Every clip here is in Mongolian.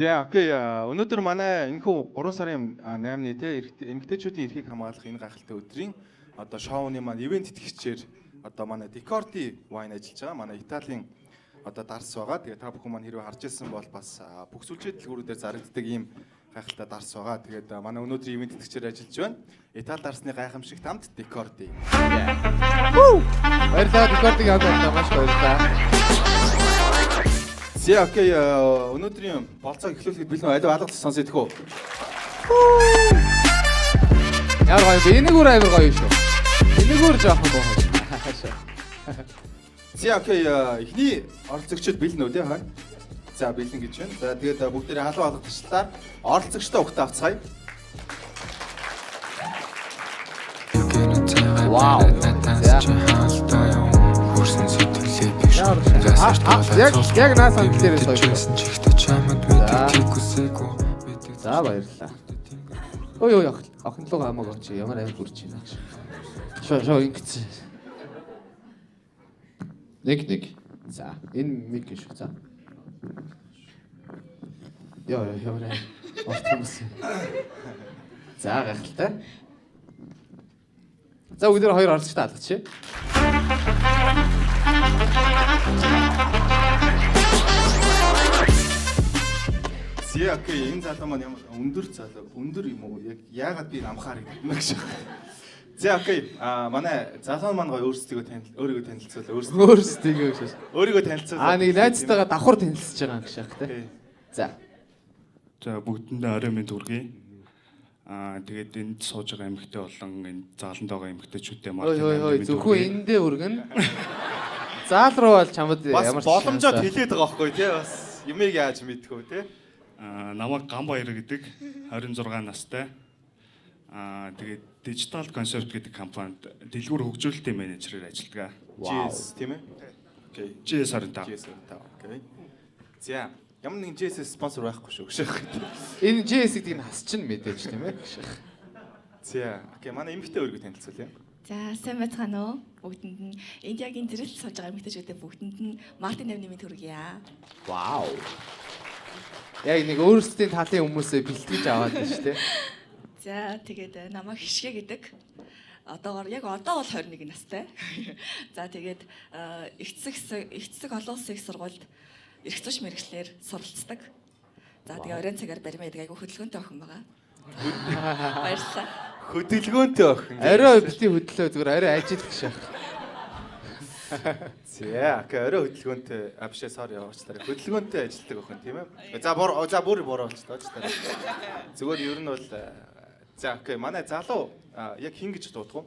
За okay, өнөөдөр манай энэхүү 3 сарын 8-ны те эмэгтэйчүүдийн эрхийг хамгаалах энэ гайхалтай өдрийн одоо шоуны маань event тэтгэгчээр одоо манай Decordi wine ажиллаж байгаа. Манай Италийн одоо дарс байгаа. Тэгээ та бүхэн маань хэрвээ харж ирсэн бол бас бүх сүлжээ дэлгүүрүүдээр зарагддаг ийм гайхалтай дарс байгаа. Тэгээд манай өнөөдрийн event тэтгэгчээр ажиллаж байна. Итали дарсны гайхамшигт амт Decordi. Баярлалаа. Decordi-г хамт оллоо. Маш баярлалаа. За okay, өнөөдрийн болцоог эхлүүлэхэд бэлэн үү? Алив алгалт сонсъё тэхүү. Ямар гоё бэ? Энийг үр амар гоё шүү. Энийг үр жоохон боо. За okay, эхний оролцогчид бэлэн үү те хаа? За бэлэн гэж байна. За тэгээд бүгдээрээ халуун алгадчлаа. Оролцогчдоо ухтаа авцгаая. Вау. За. Яг наасан дээрээ соёо. За. За баярлалаа. Ой ой охин руу хамаг очи. Ямар амар бүрч байна гэж. Шоо шоо ингэсэн. Нэг нэг. За энэ мик шүү. За. Йоо ёо ямар амар урт хүмүүс. За гайхалтай. За бүгдээр хоёр оролцогчтой алгачих. За okay, энэ залуу маань ямар өндөр залуу, өндөр юм уу? Яг яагаад би намхаар гэдэг юм гэж. За okay, манай залуу маань гоё өөрсдийгөө танил өөрийгөө танилцуул өөрсдөө Өөрсдийгөө гэж. өөрийгөө танилцуул. Аа нэг найзтайгаа давхар танилцж байгаа юм гэж яах те. Okay. За. За бүгдэндээ орой минь хүргэе. Тэгээд энд сууж байгаа эмэгтэй болон энэ зааланд байгаа эмэгтэйчүүдээ Ой ой ой минь зөвхөн хүргэе. эндээ өргөн. Заал руу бол чамд Бас ямар ч боломжоо шанс. тэлээд байгаа байхгүй тий бас юмыг яаж мэдэх вэ тий? Намайг Гам Баяр гэдэг 26 настай. Тэгээд Digital Concept гэдэг компанид дэлгүүр хөгжүүлэлтийн менежерээр ажилладаг. GS тийм ээ? Okay. GS 25. GS 25. Okay. За ямар нэгэн GS спонсор байхгүй шүү гэж. Энэ JS гэдэг нь хас чинь мэдээж тийм ээ. За okay, манай эмэгтэй өөрийгөө танилцуулъя. За сайн байцгаана уу? Бүгдэнд нь энд яг энэ зэрэлт сууж байгаа эмэгтэйчүүдэд бүгдэнд нь Мартин 8 нэмийн төргийа. Вау. Яг нэг өөрсдийн талын хүмүүсээ бэлтгэж аваад байна шүү дээ. За тэгээд намайг Хишгэ гэдэг. Одоогор яг одоо бол 21 настай. За тэгээд их цэцэг олон улсын их сургуульд эрх зүйч мэргэжлээр суралцдаг. За тэгээ оройн цагаар баримаа гэдэг айгу хөдөлгөөнтэй охин байгаа. Баярлалаа. Хөдөлгөөнтэй охин. Орой бити хөдлөө зүгээр орой ажил гэж яах. За okay, орой хөдөлгөөнтэй а бишээ sorry уучлаарай. Хөдөлгөөнтэй ажилладаг охин тийм ээ. За бор за бүр буруу болчихлоо уучлаарай. Зүгээр ер нь бол за okay, манай залуу яг хин гэж дуудах уу?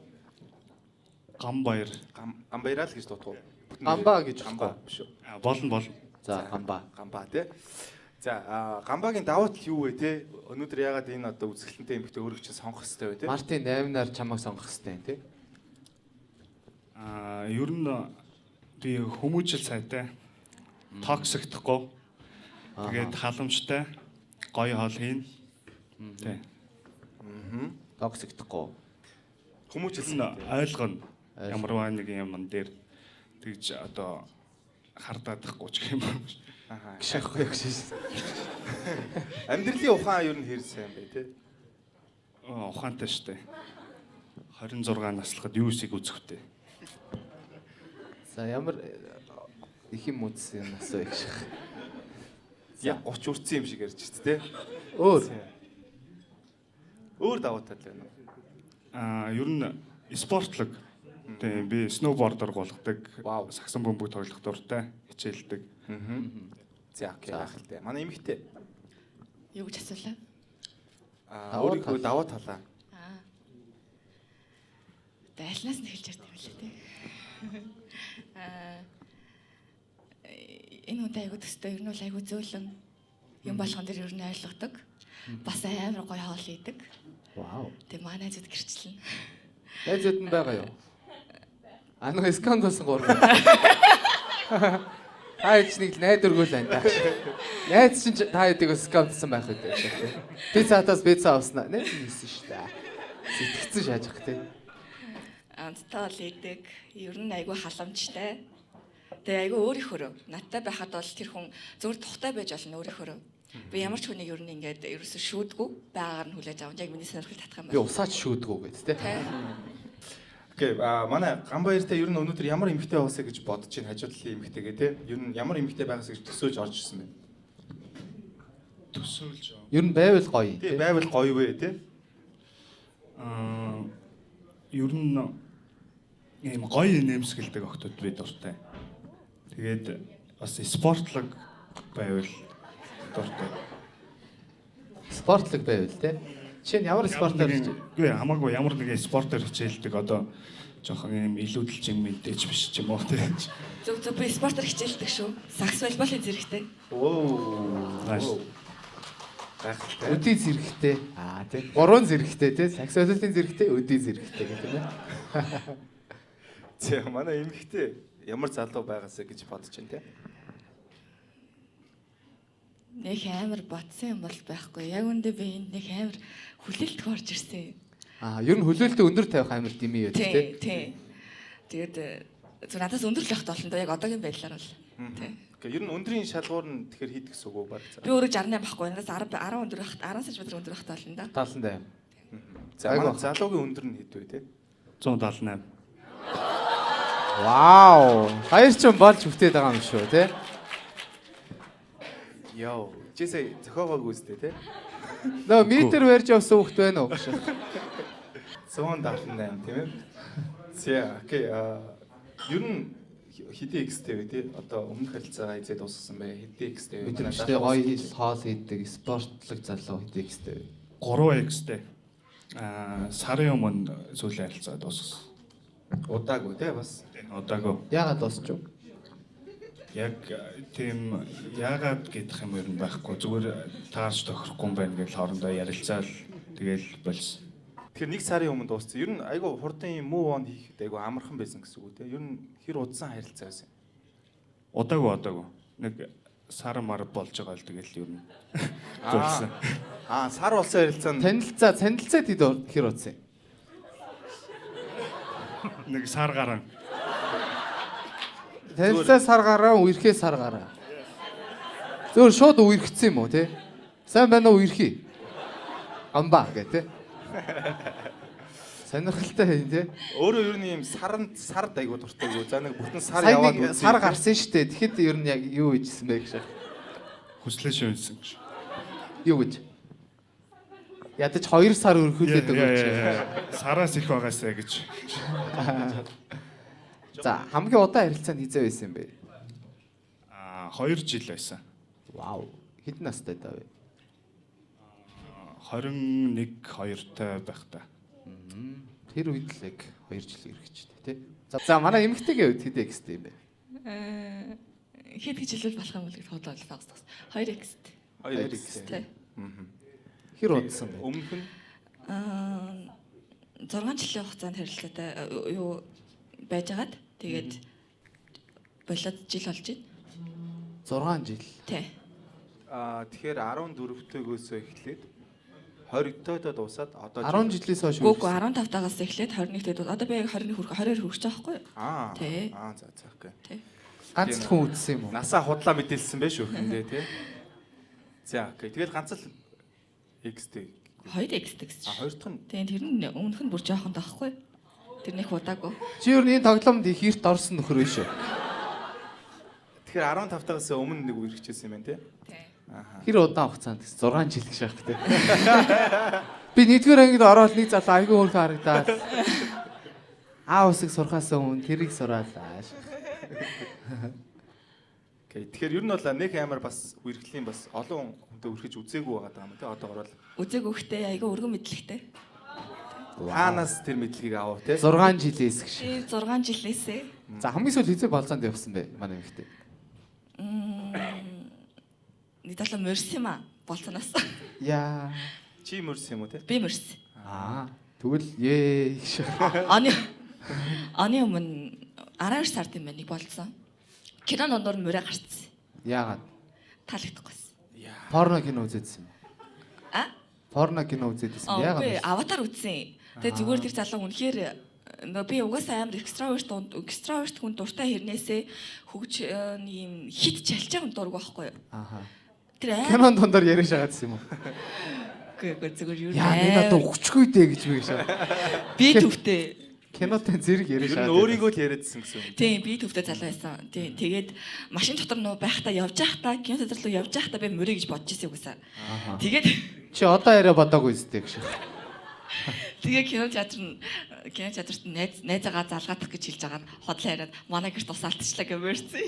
Гам Баяр. Гам Гамбайрал гэж дуудах уу? Бүтэн Гамбаа гэж Гамбаа болохгүй. биш үү? Болно болно. За гамба. Гамбаа тий. За Гамбагийн давуу тал юу вэ те? Өнөөдөр яагаад энэ одоо үзэсгэлэнтэй эмэгтэй өөрийг чинь сонгох хэрэгтэй вэ те? Мартин 8-наар чамайг сонгох хэрэгтэй юм тий. Ер нь би хүмүүжил сайтай. Токсихдохгүй. Тэгээд халамжтай. Гоё хоол хийн. Тэ. Токсихдохгүй. Хүмүүжил нь ойлгоно. Ямарваа нэг юм дээр тэгж одоо хардаадахгүй ч юм уу. Аа. Гэж яахгүй юу гэж. Амьдралын ухаан ер нь хэр сайн бэ те? Ухаантай штэ. 26 наслахад юу эсийг үзэх вэ? За ямар их юм үзсэн юм асуу гэж яах. Яг 30 үрцэн юм шиг ярьж ч те. Өөр. Өөр давуу тал байна уу? Ер нь спортлог. Тийм би сноубордоор голгодог, Вау. сагсан бөмбөг тоглох дуртай, хичээлдэг. За okay, гайхалтай. Манай эмэгтэй Юу гэж асуулаа? Давуу өөрийнхөө тал. давуу талаа. Аа. Одоо альнаас нь эхэлж ярьд юм лээ те. Аа энэ хүнтэй айгу төстэй ер нь бол айгу зөөлөн юм болгон дээр ер нь ойлгодог. Бас амар гоё хоол идэг. Вау. Тэгээ манай найзууд гэрчлэнэ. Найзууд нь байгаа юу? А нэг скандалсан 3. Та хэд ч нэг л найдваргүй л байна даа. Найз чинь та хэдийг бас скандалсан байх үү дээ. Пицца хатаас пицца авснаа. Найз нь хийсэн шүү дээ. Сэтгцэн шааж ах тий. Амттай бол идэг. Ер нь айгүй халамжтай. Тэгээ айгүй өөрийнхөөрөө. Надтай байхад бол тэр хүн зөвхөн тухтай байж болно өөрийнхөөрөө. Би ямар ч хүнийг ер нь ингээд ерөөсө шүүдгүй байгаагаар нь хүлээж авах. Яг миний сонирхол татах юм Би байна. усаач шүүдгүү гэд тий. Тэ. Окей, манай Ганбаяртай ер нь өнөөдөр ямар эмэгтэй байгаасаа гэж бодож байна хажуу талын эмэгтэйгээ те. Ер нь ямар эмэгтэй байгаасаа гэж төсөөлж орж ирсэн бэ? Төсөөлж. Ер нь байвал гоё Тий, тий. байвал гоё вэ те. Аа ер нь ийм гоё нэмсгэлдэг охтууд би дуртай. Тэгээд бас спортлог байвал дуртай. Спортлог байвал тий. Жишээ нь ямар спортоор Ямар нэгэн- Үгүй хамаагүй ямар нэгэн спортоор хичээлдэг одоо жоохон ийм илүүдэл чим мэдээж биш ч юм уу тий. Зөв зөв би спортоор хичээлдэг шүү. Сакс волейболын зэрэгтэй. Оо. Nice. Гайхалтай. өдий зэрэгтэй. Аа тий. Гурван зэрэгтэй тий. Саксофоны зэрэгтэй, өдий зэрэгтэй гэх юм ээ. За манай эмэгтэй ямар залуу байгаасаа гэж бодож байна те. Нэг амар бодсон юм бол байхгүй. Яг үндэ би энд нэг амар хүлээлтгүй орж ирсэн юм. Аа ер нь хүлээлтээ өндөр тавих амар дими юу тий. Тий, тий. Тэгээд зөв надаас өндөр л явах болно доо яг одоогийн байдлаар бол. Тий. Окей, ер нь өндрийн шалгуур нь тэгэхээр хийдэг гэсэн үг үү баг. Би өөрөө 68 байхгүй. Надаас 10 10 өндөр байхад 10 см өндөр байхад болно да. 78. За Айгүй. манай залуугийн өндөр нь хэд вэ те? 178. Вау. Хоёр ч юм болж бүтээд байгаа юм шүү тий. Йоо, чисээ зохиогоогүй үстэй те. Нөө метр барьж явсан хүүхэд байна уу гэж. 178 тийм ээ. За, окей. Ер нь хэдий X-тэй вэ те? Одоо өмнөх харилцаагаа эзэд дуусгасан бай. Хэдий X-тэй вэ? Мэдрэмжтэй гоё хоол хийдэг, спортлог залуу хэдий гэстэй вэ? 3x-тэй. Аа сарын өмнө сүүлийн харилцаа дуусгасан. Удаагүй те бас. Удаагүй. Яагаад дуусч вэ? Яг тийм яагаад гэдэх юм ер нь байхгүй. Зүгээр таарч тохирохгүй юм байна гэж хоорондоо ярилцаал тэгэл болсон. Тэгэхээр нэг сарын өмнө дууссан. Ер нь айгүй хурдан юм move on хийхэд айгүй амархан байсан гэсэн үг үү те. Ер нь хэр удсан харилцаа байсан. Удаагүй. Нэг сар мар болж байгаа л тэгэл ер нь болсон. Аа, сар болсон харилцаа нь Танилцаа, танилцаад хэд хэр удсан юм? Нэг сар гарan. Танилцаа сар гараа, үерхээ сар гараа. Зөвөр шууд үерхсэн юм уу те? Сайн байна уу үерхий? Амба гэ те. Сонирхолтой юм те. өөрөө ер нь юм саранд сард айгүй дуртай гоо. За нэг бүтэн сар Сая яваад нэг үзье, сар те. гарсан шүү дээ. Тэгэхэд ер нь яг юу хийжсэн бэ гэж. Хүслээ шивнэсэн гэж. Юу гэж? Ядаж 2 сар өрхүүлээд өгөөч. Сараас их байгаасай гэж. За хамгийн удаан харилцаа нь хизээ байсан юм бэ? Аа 2 жил байсан. Вау. Хэдэн настай даа вэ? 21 2-тай байхдаа. Тэр үед л яг 2 жил эргэжтэй тий. За манай эмэгтэйгийн үед хэдий экстэй юм бэ? Хэд гэж хэлвэл болох юм бол гэж бодлоо тагс. 2x. 2 X. Тий. Хэр удсан бэ? Өмнөх нь Аа 6 жилийн хугацаанд харилцаатай юу байжгаад тэгээд болоод жил болж байна. 6 жил. Тий. Тэгэхээр 14-тэйгөөсөө эхлээд 20-тойдоо дуусаад одоо 10 жилээс хойш Гүү 15 тагаас эхлээд 21-т одоо би яг 21 хүрэх 22 хүрч байгаа байхгүй юу? Аа. Тий. Аа за за окей. Тий. Ганц л хүн үтсэн юм уу? Насаа худлаа мэдээлсэн байх шүү хөндөө тий. За окей. Тэгэл ганц л X-тэй. 2x гэсэн. А хоёр дахь нь Тийм тэр нь өмнөх нь бүр жоохон таахгүй. Тэр нэг удаагүй. Чи ер нь энэ тоглоомд их эрт орсон нөхөр биш үү? тэгэхээр 15 тагаас өмнө нэг үерхчихсэн юм байна тий. Тий. Хэр удаан хугацаанд гэсэн 6 жил гэж байх тий. Би нэгдүгээр ангид ороод нэг залуу айгүй хөөрхөн харагдаад. Аа усыг сурхаас өмнө тэрийг сураалаа. Окей. Тэгэхээр ер нь бол нэг амар бас үерхлийн бас олон хүнтэй үерхэж үзээгүй байгаа юм тий. Одоо ороод Үзег өгөхтэй айгүй өргөн мэдлэгтэй. хаанаас тэр мэдлэгийг авав тий. 6 жилээс гэж. Би 6 жилээсээ За хамгийн сүүл хэзээ болцоонд явсан бэ манай эмэгтэй? нэг талаа морьсон юм а болцооноос. Яа. Чи мөрсөн юм уу тий? Би морьсон. Аа. Тэгвэл ээ гэж. Оны өмнө 12 сард юм байна нэг болцсон. Кино дундуур мөрөө гарцсан. Яагаад? Таалагдахгүйсэн. Порно кино үзээдсэн юм. А? Порно кино үзээдсэн. Яагаад? Үгүй, Аватар үзсэн. Тэгээ зүгээр тэр залуу үнэхээр нөө би угаасаа амар extrovert хүн дуртай хэрнээсээ хөгж нэг юм хит чалж байгаа юм дург байхгүй юу? Ааха. Тэр амар Кинон дундаар яриаш хагаадсан юм уу? үгүй зүгээр юу. Яа, энэ надад өгчгүй дээ гэж би гэж. Би төвтэй. Кинотой зэрэг яриаш Ер нь хагаад. өөрийгөө л яриадсэн гэсэн юм. Тийм, би төвтэй залуу байсан. Тийм, тэгээд машин дотор нөө байхдаа явж байхдаа кино театр руу явж байхдаа би мөрөө гэж бодож ирсэн угаасаа. Тэгээд Чи одоо яриа бодоогүй үстэй гэж. тэгээ кино театр нь кино театрт найзаагаа залгаадах гэж хэлж агаад хотлоо яриад манай гэрт ус алдчихлаа гэж мөрцөн.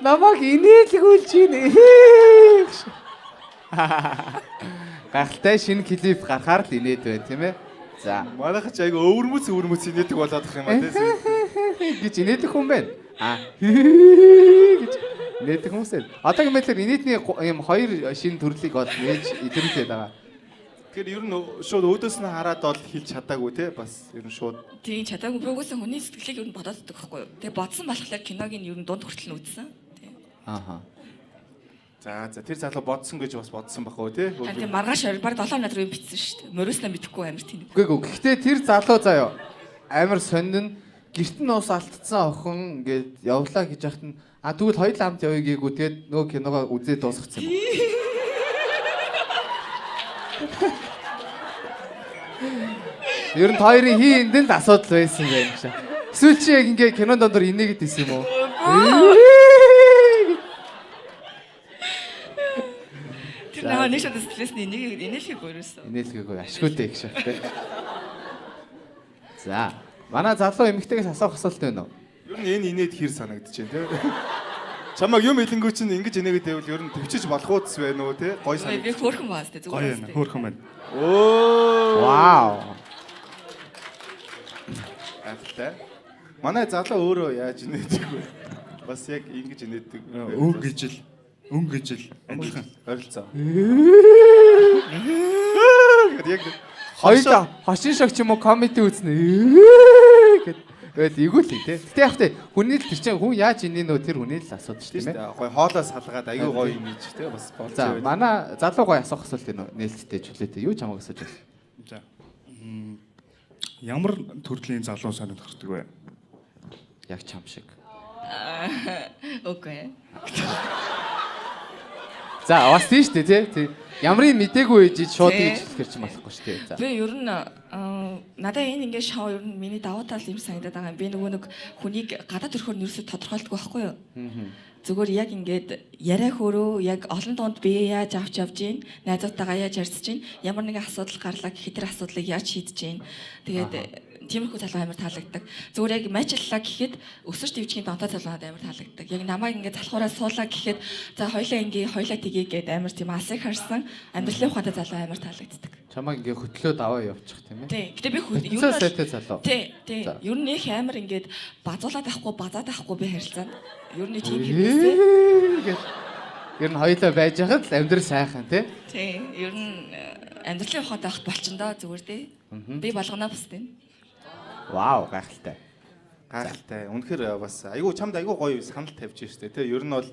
Намайг инээлгүүлж гин. Гайхалтай шинэ клип гарахаар л инээд байна, тийм ээ? За. Манайха ч айгу өвөрмөц инээдэг болоод ах юм а тий. Гэж инээдэх хүн байна. А гэж инээдэх хүмүүс ээ. Одоогийн байдлаар инээдний юм хоёр шинэ төрлийг бол нээж идэвхтэй байгаа. Тэгэхээр ер нь шууд өөдөөс нь хараад бол хэлж чадаагүй те бас ер нь шууд Тийм, чадаагүй би угаасаа хүний сэтгэлийг ер нь бодоод байдаг байхгүй юу. Тэгээ бодсон болохоор киног нь ер нь дунд хүртэл нь үзсэн. Тийм. Ааха. За за тэр залуу бодсон гэж бас бодсон бах уу те. Харин тийм маргааш баг 7 хоног руу юм бичсэн шүү дээ. Мориуснаа мэдэхгүй амар тийм. Үгүй ээ. Гэхдээ тэр залуу заяо амар сонин гэрт нь ус алдсан охин ингээд явлаа гэж яхад нь а тэгвэл хоёулаа хамт явъя гээгүй тэгээд нөгөө киногоо үзээ дуусгацсан юм. Ер нь хоёрын хий энд л асуудал байсан юм байна. Эсвэл чи яг ингээд кинон дондор инээгээд исэн юм уу? Тэр наваа нэг шат сэтгэлээс нь энийг инээлхийг өрөөсөн. Инээлгээгүй ашгүй дээ гэж байна. За манай залуу эмэгтэйгээс асуух асуулт байна уу? Ер нь энэ инээд хэр санагдаж байна те. Чамаг юм хэлэнгүү чинь ингэж инээгээд байвал ер нь төвчөж болох ууц байна уу те. Гой Би санагдаж. хөөрхөн баас тэ Гоё зүгээр. юм, хөөрхөн байна. Өө. Вау. Гайхалтай. Манай залуу өөрөө яаж инээдэг вэ? Бас яг ингэж инээдэг. Өнгө ижил, өнгө ижил адилхан. Ойролцоо. Гэт яг Хоёулаа хошин шог ч юм уу комеди үзнэ гэд. Тэгэл эвгүй л тий. Гэтэ яг тэ хүний л тэр чинь хүн яаж инээ нөө тэр хүний л асуудал шүү тийм тийм ээ. дээ. Гой хоолоо салгаад аюу гоё юм ийж те бас болж За байв. манай залуу гоё асуух асуулт энэ нээлттэй чөлөөтэй юу ч хамаагүй асууж байна. За. Ямар төрлийн залуу сонирхдаг вэ? Яг чам шиг. Окей. За бас тийм шүү дээ тий. Ямрын мдээгүй ээж шууд Тий. хийж хэлэхэр чинь болохгүй шүү дээ. За. Би ер нь надаа энэ ингээд шоу ер нь миний давуу тал юм санагдаад байгаа юм. Би нөгөө нэг хүнийг гадаад төрхөөр нэрсээ тодорхойлдог байхгүй юу? Зүгээр яг ингээд яриа хөрөө яг олон дунд бие яаж авч явж гин, найзуудтайгаа яаж ярьцж гин, ямар нэгэн асуудал гарлаа гэхэд тэр асуудлыг яаж шийдэж гин. Тэгээд тиймэрхүү залуу амар таалагддаг. Зүгээр яг мажиллаа гэхэд өсөж дэвжгийн донтой залуу надад амар таалагддаг. Яг намайг ингээд залхуураа суулаа гэхэд за хоёлаа ингээ хоёлаа тгий гэд амар тийм алсыг харсан амьдралын ухаантай залуу амар таалагддаг. Чамайг ингээ хөтлөөд аваа явчих тийм ээ. Тий. Гэтэ би ер нь Хөтөлцөө сайтай залуу. Тий, тий. За. Ер нь их амар ингээд базуулаад авахгүй, базаад авахгүй би харилцаана. Ер нь тийм хэрэгсээ. Гэт. Ер нь хоёулаа байж хахад л амьдрал сайхан тий. Тий. Ер нь амьдралын ухаантай байхад болчихно доо зүгээр тий. Би болгоно бусдын. Вау гайхалтай. Гайхалтай. Үнэхээр бас айгүй чамд айгүй гоё санал тавьж штэ тий. Ер нь бол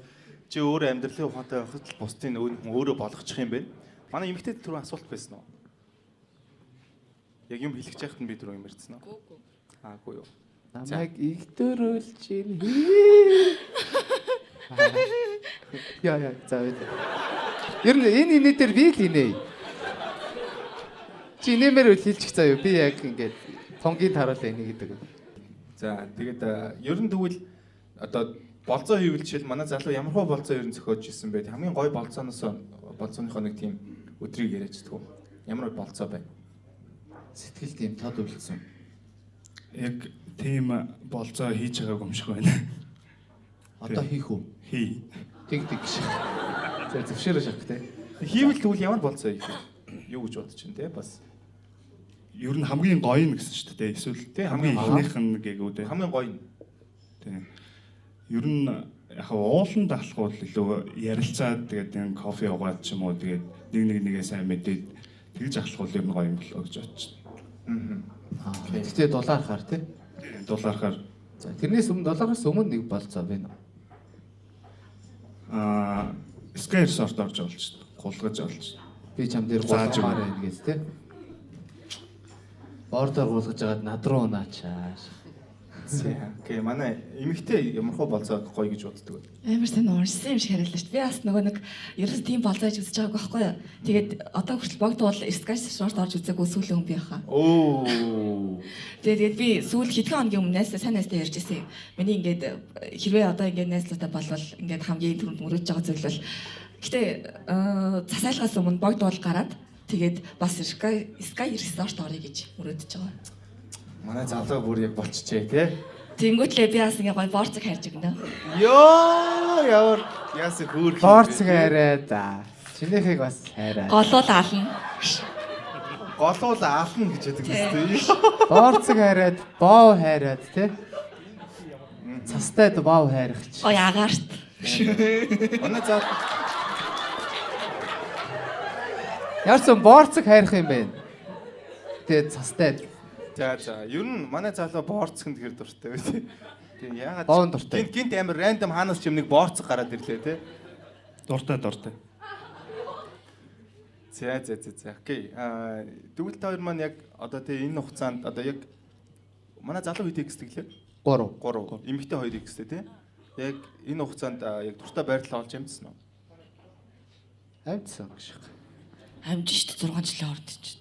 чи өөрөө амьдралын ухаантай байхад л бусдын өөрөө болгочих юм байна. Манай эмэгтэйд түрүү асуулт байсан уу? Яг юм хэлэх чайхад нь би түрүү юм ярьсан уу? Гүү гүү. Аагүй юу. Намайг игдөрүүлж ин. Яа яа за вэ. Ер нь энэ инээ дээр би л инээ. Чи инээмээр үл хэлчих заяа. Би яг ингээд тунгийн таруулаа инээ гэдэг. За тэгээд ер нь тэгвэл одоо болцоо хийвэл жишээл манай залуу ямар хөө болцоо ер нь зохиож исэн бэ? Хамгийн гоё болцооноос болцооныхоо нэг тийм өдрийг яриач дгүү. Ямар болцоо байна? Сэтгэл тийм тод үлдсэн. Яг тийм болцоо хийж байгааг юм шиг байна. Одоо хийх үү? Хий. Тэг тэг гэж. За зөвшөөрөө шахах те. Хийвэл тэгвэл ямар болцоо хийх вэ? Юу гэж бодож чинь те бас Ер нь хамгийн гоё нь гэсэн шүү дээ. Эсвэл Тий, хамгийн хамгийн ихнийх нь гээгүй дээ. хамгийн гоё нь. Тийм. Ер нь яг ууланд алхвал илүү ярилцаад тэгээд нэг кофе уугаад ч юм уу тэгээд нэг нэг нэгээ сайн мэдээд Тэгж ахлах бол ер нь гоё юм болоо гэж бодож байна. Гэхдээ дулаархаар тий. Дулаархаар. За тэрнээс өмнө дулаараас өмнө нэг болцоо байна уу? Sky Resort орж олж, гулгаж олж. Би чам дээр гулгамаар байна гэж тий. Бордоор гулгаж байгаад над руу унаачаа. Окей, манай эмэгтэй ямархуу болцоо гоё гэж боддог вэ? Амар сайн уншсан юм шиг харилаа шүү дээ. Би бас нөгөө нэг ерөөс тийм болцоо гэж үзэж байгаагүй байхгүй юу. Тэгээд одоо хүртэл богд бол Sky Resort орж үзээгүй сүүлийн хүн би хаа. Оо. Тэгээд би сүүл хэдхэн хоногийн өмнө найсаа сайн найстай ярьж ирсэн. Миний ингээд хэрвээ одоо ингээд найзлуутай болвол ингээд хамгийн түрүүнд мөрөдөж байгаа зүйл бол гэтээ засаалгаас өмнө богд бол гараад тэгээд бас Sky Resort орё гэж мөрөдөж байгаа. Манай залуу бүр яг болчихжээ тий. Тэнгүүтлээ би бас ингээ гоё борцог хайрж өгнө. Йоо, ямар яасан хөөрх. Борцог хайраа за. Чинийхийг бас хайраа. Голуул аална. Голуул аална гэж яддаг юм шүү. Борцог хайраад, боо хайраад тий. Цастайд боо хайрах чи. Гоё агаарт. Манай залуу Ярсан борцог хайрах юм байна. Тэгээд цастайд. За за, ер нь манай залуу боорцонд хэр дуртай вэ тий. Тийм яагаад Боон дуртай. Гинт амар рандом хаанаас ч юм нэг боорцог гараад ирлээ тий. Дуртай. За за за за. Окей. Тэгвэл та хоёр маань яг одоо тий энэ хугацаанд одоо яг манай залуу хэд X тэглээ? 3. 3. Эмэгтэй 2 X-тэй тий. Яг энэ хугацаанд яг дуртай байрлал олж амжсан уу? Амжсан гэж. Амжин шүү дээ 6 жилийн хооронд ч.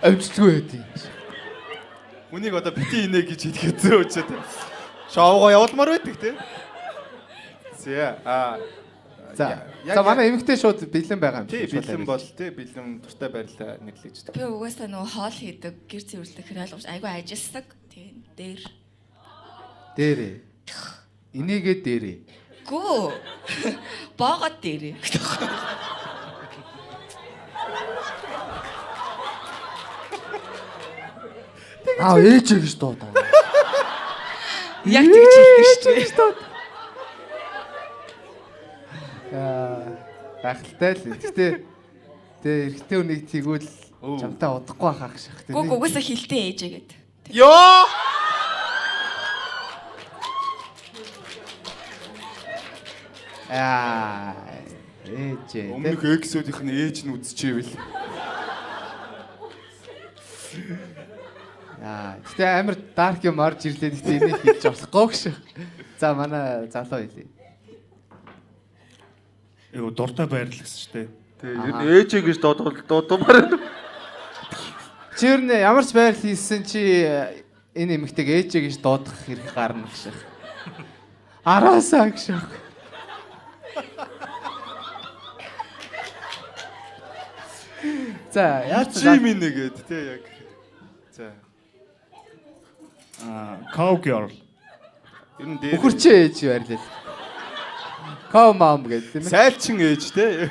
Амжилтгүй байдیں۔ Үнийг одоо бити инэ гэж хэлэх хэцүү үчээ тий. Шоугоо явуулмаар байдаг тий. За За. За манай эмэгтэй шууд бэлэн байгаа юм шиг. Тий, бэлэн бол тий, бэлэн дуртай байрлалаа нэрлэж гэдэг. Би угаасаа нөгөө хоол хийдэг, гэр цэвэрлэх хэр ойлгомж айгүй ажилладаг. Тий, дээр. Дээрээ. Энийгээ дээрээ. Гүү. Боогод дээрээ. Аа ээж гэж дуудаа. Яг тэгж хэлдэг шүү дээ. Аа гайхалтай л. Гэтэ тэгээ эрэгтэй хүнийг тэгвэл чамтай удахгүй хаах шах тийм. Гүг угаасаа хилтэй ээжээ гэд. Йоо. Аа ээжээ. Өмнөх эксүүдийнх нь ээж нь үзчихэвэл. Аа гэтэ амар дарк юм орж ирлээ. Гэтэ энийг хийж болохгүй гэж. За манай залуу хэлье. Эйгүү дуртай байрлал гэсэн шүү дээ. Тий, ер нь ээжээ гэж дуудмаар байна. Чи ер нь ямар ч байрлал хийсэн чи энэ эмэгтэйг ээжээ гэж дуудах хэрэг гарна гэж. Араасаа гэж. За яаж чи минь нэгэд тий яг. За. Cow girl. Ер нь дээр. Үхэрчээ ээж байрлал. Cow mom гэдэг тийм ээ. Сайлчин ээж тий.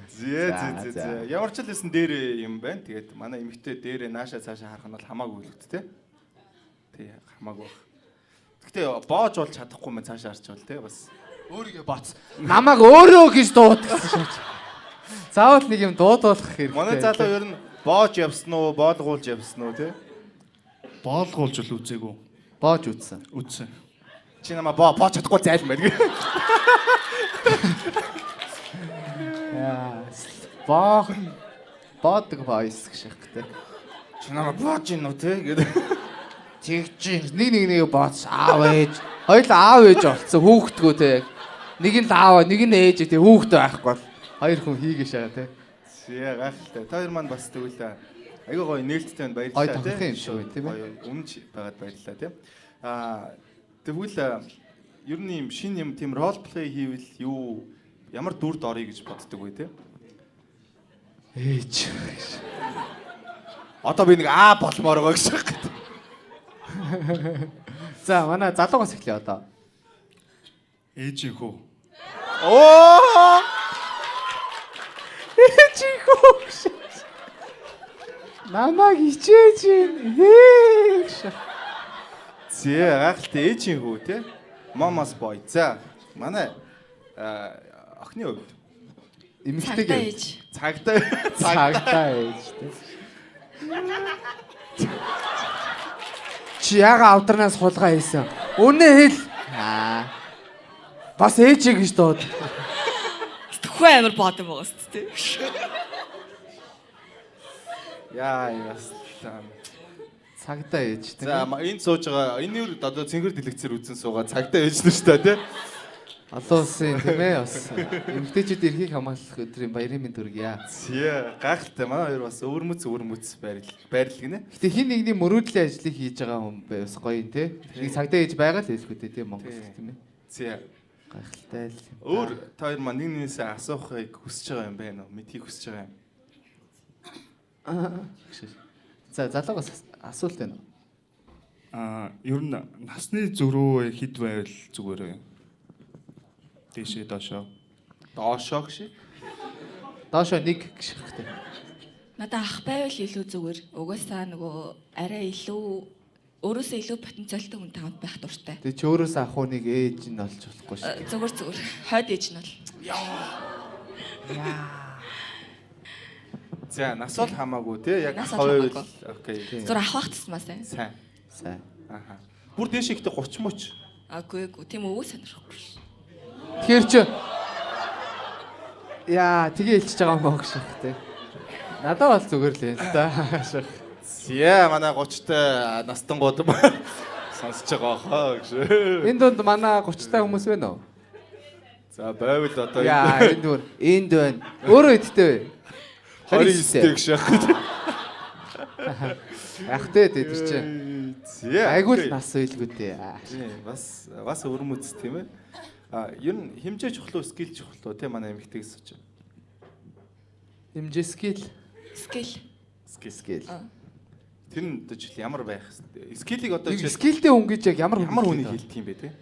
Зэ зэ зэ зэ. Ямар ч л байсан дээрээ юм байна. Тэгээд манай эмэгтэй дээрээ нааша цаашаа харах нь бол хамаагүй л үү тий. Тий хамаагүй баг. Гэхдээ боож бол чадахгүй мэн цаашаа харчвал тий бас. Өөрийгөө боц. Намайг өөрөө гэж дуудсан шаач. Заавал нэг юм дуудуулах хэрэгтэй. Манай залуу ер нь боож явсан уу, боолгуулж явсан уу тий? Боолгуулж л үзээгүй. Боож үзсэн. Үзсэн. Чи намаа боож чадахгүй зайлмаар гэ. Яа, боох боодог voice гэх шиг тий. Чи намаа боож гин үү тий гэдэг. Тэгж нэг нэг бооц аав ээж. Хоёул аав ээж болцсон хүүхдгүү тий. Нэг нь л аав, нэг нь ээж тий хүүхдээ байхгүй бол хоёр хүн хийгээш байгаа тий. Зэ гайхалтай. Та хоёр маань бас тэгвэл айгүй гоё нээлттэй байна баярлалаа тий. Гоё юм шиг байна тийм ээ. Гоё өмнөж байгаад баярлалаа тий. Тэгвэл ер нь юм шин юм тийм рол плей хийвэл юу ямар дүрд орё гэж боддог вэ тий? Ээж. Одоо би нэг аа болмоор байгаа гэж байна. За манай залуугаас эхлэе одоо. Ээжийн хүү. Оо! Ээжийн хүү гэж. Намайг хичээж гин. Хээ гэж. Зэ гайхалтай ээжийн хүү тий. Mama's boy. За манай Охины хувьд Эмэгтэйг Цагдаа ээж. цагдаа Цагдаа ээж тий. Чи яага авдарнаас хулгай хийсэн? Үнэ хэл. Аа. Бас ээжээ гэж дууд. Төхөө амар бод юм байгаа шүү дээ. Яа бас Цагдаа ээж тий. За энд сууж байгаа энэ юу одоо цэнгэр дэлгэцээр үзэн суугаа цагдаа ээж нар шүү дээ тий. Олон улсын тийм бас эмэгтэйчүүд эрхийг хамгаалах өдрийн баярын мэнд хүргье. Зя гайхалтай манай хоёр бас өвөрмөц байрлал гинэ. Гэтэ хин нэгний мөрөөдлийн ажлыг хийж байгаа хүн бай бас гоё юм тий. Нэг цагдаа ээж байгаа л хэлэхгүй тий тийм Монголд тийм. Зя Гайхалтай л. өөр та хоёр маань нэг нэгнээсээ асуухыг хүсэж байгаа юм байна уу? Мэдхийг хүсэж байгаа юм. За залуугаас асуулт байна уу? Аа, ер нь насны зөрүү хэд байвал зүгээр вэ? Дээшээ доошоо. Доошоо гэж. Доошоо нэг гэж хэрэгтэй. Надаа ах байвал илүү зүгээр. Угаасаа нөгөө арай илүү өөрөөсөө илүү потенциалтай хүнтэй хамт байх дуртай. Тэгээ чи өөрөөсөө ах уу нэг ээж нь олж болохгүй шүү. Зүгээр. Хойд ээж нь бол. За нас бол хамаагүй тий яг Нас бол хавь хамаагүй. окей. Зүр ах бах тусмаа сайн. Сайн. Сайн. Аха. Бүр дээшээ ихтэй 30 мөч. Агүй эгүй тийм өвөө сонирхохгүй ш. Тэгэхээр чи Яа, тэгээ хэлчихэж байгаа юм уу гэж тий. Надад бол зүгээр л юм л да. Зя манай 30-тай настангууд сонсож байгаа хаа гэж. Энэ дунд манай 30-тай хүмүүс байна уу? За байвал одоо Яа, энд бүр энд байна. Өөрөө идтэй вэ? 29-тэй гэж яах вэ? Яг тэ тэр чинь. Зя. Айгуул нас уйлгүй дээ. Тийм, бас өвөрмөц тийм ээ. А ер нь хэмжээ чухал уу, skill чухал уу тийм манай эмэгтэйгээс сууж. Хэмжээ skill. Skill. Skill. Skill. Тэр нь одоо жишээл ямар байх хэвээр. Skill-ийг одоо жишээл Skill тэй хүн гэж яг ямар ямар хүний хэлдэг юм бэ те?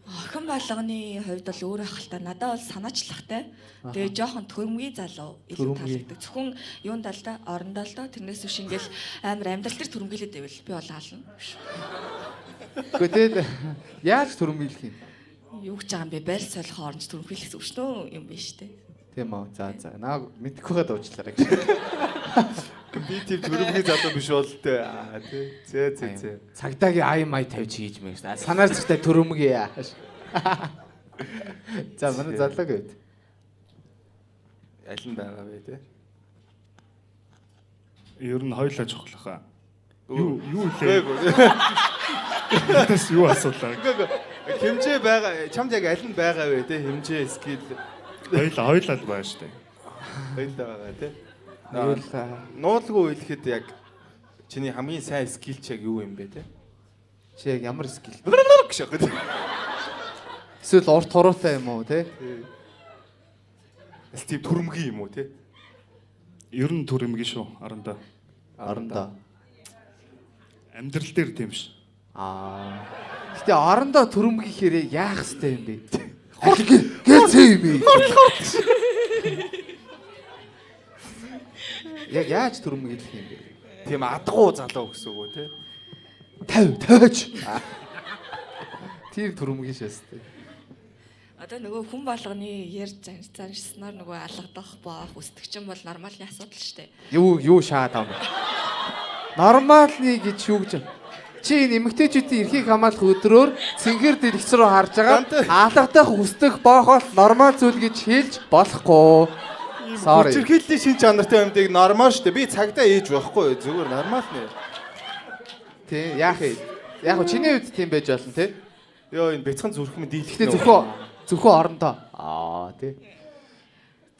Охин болгоны хувьд бол өөр ах л та. Надад бол санаачлагтай. Тэгээ жоохон төрөмгий залуу илүү Төрөмгий. таалагддаг. Зөвхөн юунд л да, орондоо л да. Тэрнээс биш ингээл амар амьдрал дээр төрөмгийлээд байвал би бол аална. Гэхдээ тэгээд яаж төрөмгийлэх юм? Юу гэж байгаа юм бэ? Байр солихоо оронч төрөмгийлэх зүг шнөө юм биш үү? Тийм үү. За за. Наа мэдхгүйгээ дуучлаарай гэж. Би тийм төрөмгий залуу биш бол те. Аа тий. Зэ зэ зэ. Цагдаагийн ай май тавьж хийж мэй гэсэн. Санаар зэрэгтэй төрөмгий. За манай залууг үед. Аль нь байгаа вэ те? Ер нь хоёулаа чухал хаа. Юу лээ? Үгүй. Тэс юу асуулаа? Хэмжээ байгаа. Чамд яг аль нь байгаа вэ те? Хэмжээ, skill Хоёулаа л байгаа шүү дээ. хоёулаа байгаа те. Хоёулаа. Нуулгүй хэлэхэд яг чиний хамгийн сайн skill чи яг юу юм бэ те? Чи яг ямар skill? Гэж яах вэ? Эсвэл урт хуруутай юм уу те? Эсвэл тийм төрөмгий юм уу те? Ер нь төрөмгий шүү. Орондоо. Орондоо. Амьдрал дээр тийм ш. Аа. Гэтэ орондоо төрөмгийхээрээ яах ёстой юм бэ? Хурд гээцээ юм бэ? Яг яаж төрөмгийлэх юм бэ? Тийм адгуу залуу гэсэн үг үү те? 50 тавиач. Тийм төрөмгий шээс тээ. Одоо нөгөө хүн болгоны ярьж заншснаар нөгөө алгадах, боох, өсдөг чинь бол нормалны асуудал шүү дээ. Юу шаад юм бэ? Нормалны гэж юу гэж чи энэ эмэгтэйчүүдийн эрхийг хамгаалах өдрөөр цэнгэр дэлгэц рүү харж байгаа алгадах, өсдөх, боох бол нормал зүйл гэж хэлж болохгүй. Sorry. Хүчирхийллийн шин чанартай юмдыг нормал шүү дээ. Би цагдаа ээж байхгүй юу? Зүгээр нормал нэ. Тий, яах юм? Яг хөө чиний хувьд тийм байж болно тий. Йоо энэ бяцхан зүрх минь дийлэх. Гэтэ зөвхөн орондоо. Аа тий.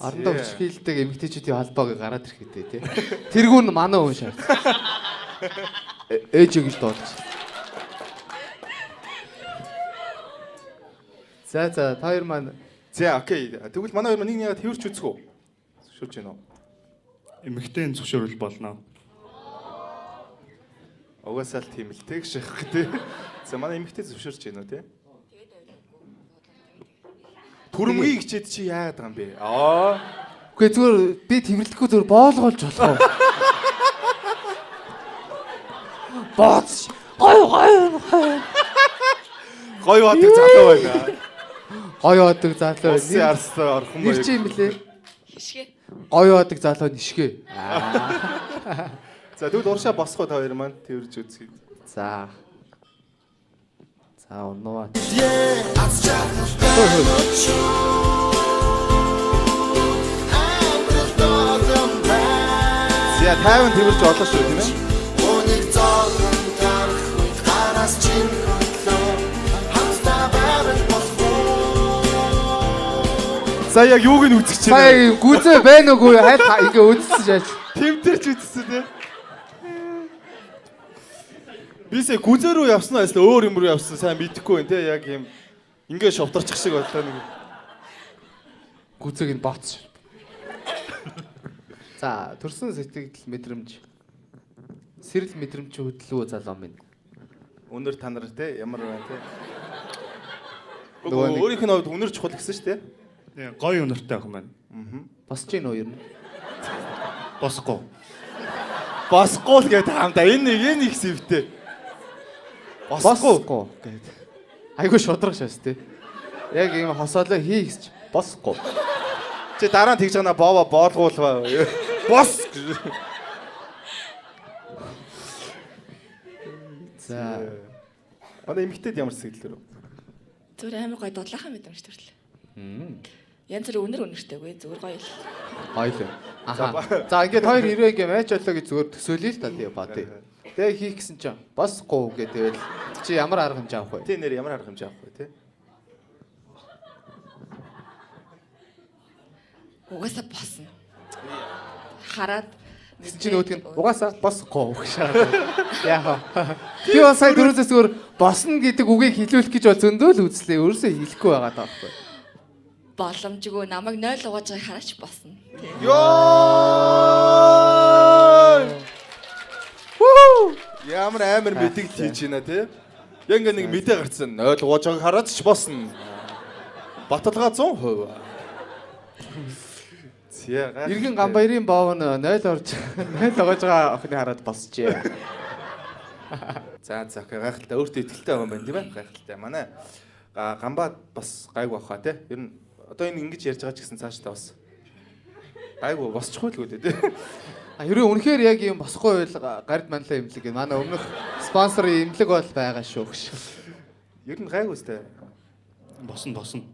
Орондоо хүчирхийлдэг эмэгтэйчүүдийн холбоог гараад ирэх гэдэг тий. Тэргүүн манай хүн шаард. Ээж гэж дуулж. За за та хоёр маань За окей. Тэгвэл манай хоёр маань нэг нэгээ тэрч үзэх үү? Зөвшөөрч байна уу? Эмэгтэй зөвшөөрөл болно. Угаасаа л тийм л тэг ших тий. За манай эмэгтэй зөвшөөрч байна уу тий? Төрөмгий хичээд чи яагаад байгаа юм бэ? Аа. Үгүй зүгээр би тэрвэрлэхгүй зүгээр боолгоолж болох уу? Бооц. Гой гой гой. Гой бадаг залуу байна. Гоё одог залуу. Улсын арслаа орхон Нэр баяр. чи юм блэ? Хишгэ. Гоё одог залуу нишгэ. За тэгвэл уршаа босгоо та хоёр маань тэрж үзье. За. За унаа. За 50 тэрж олоо шүү тийм ээ. Үнийг зоолон тарах үед гараас чинь хөдлөө хамтдаа байвал болох уу. За яг юуг нь үзэх чинь. Сая гүзээ байна уугүй хайл ингээ үзсэн шаач. Тэмтэрч үзсэн тийм. Бисээ гүзээ рүү явсан уу эсвэл өөр юм руу явсан сайн мэдэхгүй байна те яг юм ингээ шовторчих шиг боллоо нэг. Гүзээг нь боц. За төрсөн сэтгэл мэдрэмж. Сэрэл мэдрэмж хөдлөө залуу минь. Өнөр та нар те ямар байна те. Нөгөө нэг- Өөрийнх нь хувьд үнэр чухал гэсэн шүү те. Тий, гоё үнэртэй охин байна. Босч гин үү ер нь? Босхгүй. Босгүй л гэдэг юм да. Энэ нэг энэ их сэвтэй. Босгүй. Босгүй гэд. Айгуу шудраг шээс тий. Яг ийм хосоолоо хий гэж босгүй. Чи дараа нь тэгж байгаа на боова боолгуулва. Бос. гэж. За Манай эмэгтэйд ямар сэтгэл төрөв? Зүгээр амар гоё дудлаахан мэдрэмж төрлөө. Янз бүрийн үнэр үнэртэйгүй зүгээр гоё л. гоё л. Аха. За ингээд хоёр хэрвээ ингээ матч боллоо гэж зүгээр төсөөлөе л та тий ба тий. Тэгээ хийх гэсэн чинь босгүй гэдэг чи ямар арга хэмжээ авах вэ? Тэ нэр ямар арга хэмжээ авах вэ те? Угаасаа босно. Хараад Тэгсэн чинь нөгөөдг нь угаасаа босгүй гэж шаараа. Яах вэ? Би бас сая дөрөвсөөс зүгээр босно гэдэг үгийг хэлүүлэх гэж бол зөндөө л үзлээ. Өөрөөсөө хэлэхгүй байгаа даа байхгүй. Боломжгүй намайг 0 угааж байгааг хараач босно. Тий. Йоо! Ямар амар мэдэгдэл хийж байна те. Яг ингээ нэг мэдээ гарцсан. 0 угааж байгааг хараад ч босно. Баталгаа 100%. Зя гайхалтай. Иргэн Гамбаярын боов нь 0 орж 0 угааж байгаа охины хараад босчээ. За за окей гайхалтай өөртөө ихтэй хүн байна тийм ээ гайхалтай. Манай Гамбаа бас гайгүй баха те. Ер нь одоо энэ ингэж ярьж байгаа ч гэсэн цаашдаа бас гайгүй босчихгүй л үү те. А хэрвээ үнэхээр яг юм босхгүй байл гард манлаа имлэг гэх. Манай өмнөх спонсорын имлэг бол байгаа шүү гэж. Ер нь гайгүй сте. Босно босно.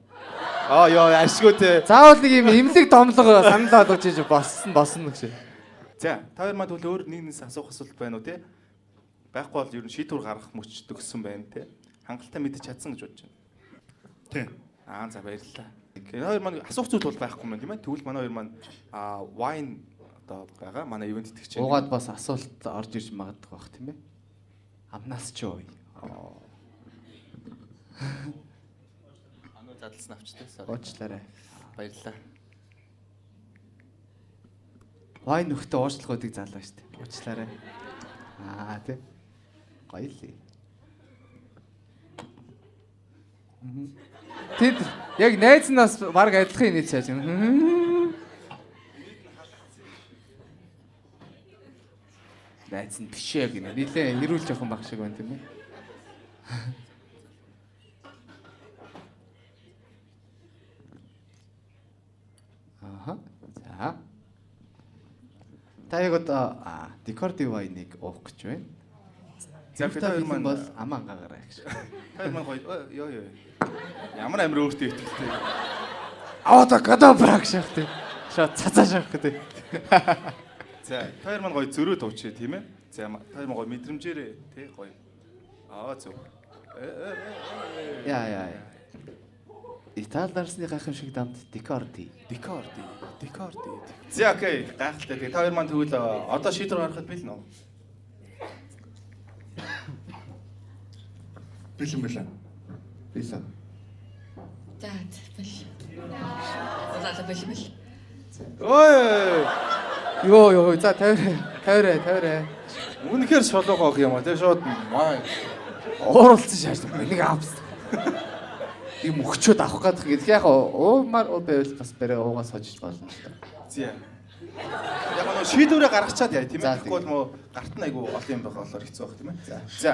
Аа ёо ашгүй те. Заавал нэг юм имлэг томлого санал болгож ийж боссон босно гэж. За та хоёр маань тэгвэл өөр нэг нэгнээс асуух асуулт байна уу те? Байхгүй бол ер нь шийдвэр гаргах мөч төгссөн байна те. Хангалттай мэдэж чадсан гэж бодож байна. Тий. Аа за баярлалаа. Энэ хоёр маань асуух зүйл бол байхгүй юм тийм ээ. Тэгвэл манай хоёр маань wine одоо байгаа. Манай ивент итгэгч. Уугаад бас асуулт орж ирж магадгүй бах тийм ээ. Амнаас ч ууя. Ануу задлсан авчтай. Sorry. Уучлаарай. Баярлалаа. Вайн нөхтөө уучлах үүдэг залуу шүү дээ. Уучлаарай. Аа тий. Гоё л. Тэд яг найз нь бас баг адилхан инээж чааш. Найз нь биш ээ гинэ. Нилээ хэрүүл жоохон баг шиг байна тийм ээ. Аха. За. Та яг одоо декор дивайныг уух гэж байна. За За бид хоёр маань бол ам ангаагаарай гэж. Та хоёр маань гоё. Йоо ёо. Ямар амир өөртөө ихтэй. Авада кадабра гэж яах тий. Шат цацаа шахах тий. За та хоёр маань гоё зөрөө дуучээ тийм ээ. За та хоёр маань гоё мэдрэмжээрээ тий гоё. Аа зөв. Яа яа яа. Итали нарсны гайхамшиг дамт декорди. Декорди. Декорди. За окей гайхалтай. Тэгээ та хоёр маань тэгвэл одоо шийдвэр гаргахад бэлэн үү? Бэлэн бэлэн. Бэлэн. За бэл. За бэл бэл. Ой! Йоо ёо за тавиарай тавиарай тавиарай. Үнэхээр шолоогоо ох юм а тий шууд маа. Ууралцсан шааш. Энийг авс. Ийм өгчөөд авах гэдэг гэдэг яг уумар уу байвал бас барай уугаа сожиж болно л та. Зя. Яг нөө шийдвэрээ гаргачаад яа тийм ээ. За, Тэгэхгүй бол мөө гарт нь айгу олон юм байгаа болохоор хэцүү байх тийм ээ. За.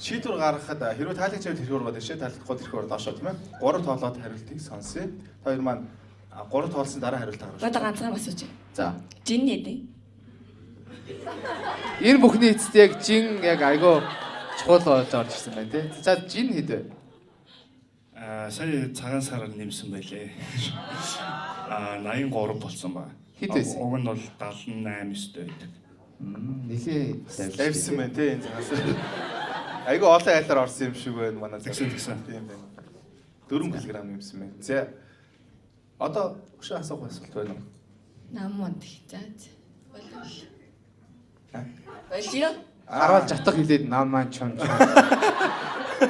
Шийдвэр гаргахад хэрвээ таалагдж байвал хэрэг ургаад иршээ, таалагдахгүй тэрхүү доошоо, тийм ээ. 3 тоолоод хариултыг сонсъё. Та хоёр маань 3 тоолсон дараа хариулт гаргах. Одоо ганцхан асууж. За. Жин нэдэ. Энэ бүхний эцэст яг жин яг айгүй чухал болж орж ирсэн байна тий. За, жин хэд вэ? Сая цагаан сараар нэмсэн байлээ. 83 болсон ба. Хэд байсан? Уг нь бол 78 9 байдаг. Нилээ Лавьсан байна тий энэ цагаас. Айгүй олон айлаар орсон юм шиг байна манай. Тэгсэн, тэгсэн. Тийм байна. 4 кг нэмсэн байна. За. Одоо өшөө асуух асуулт байна уу? Нам монд. За. Болов. Болио. Хараал жатах хилээд нам маань чон чон.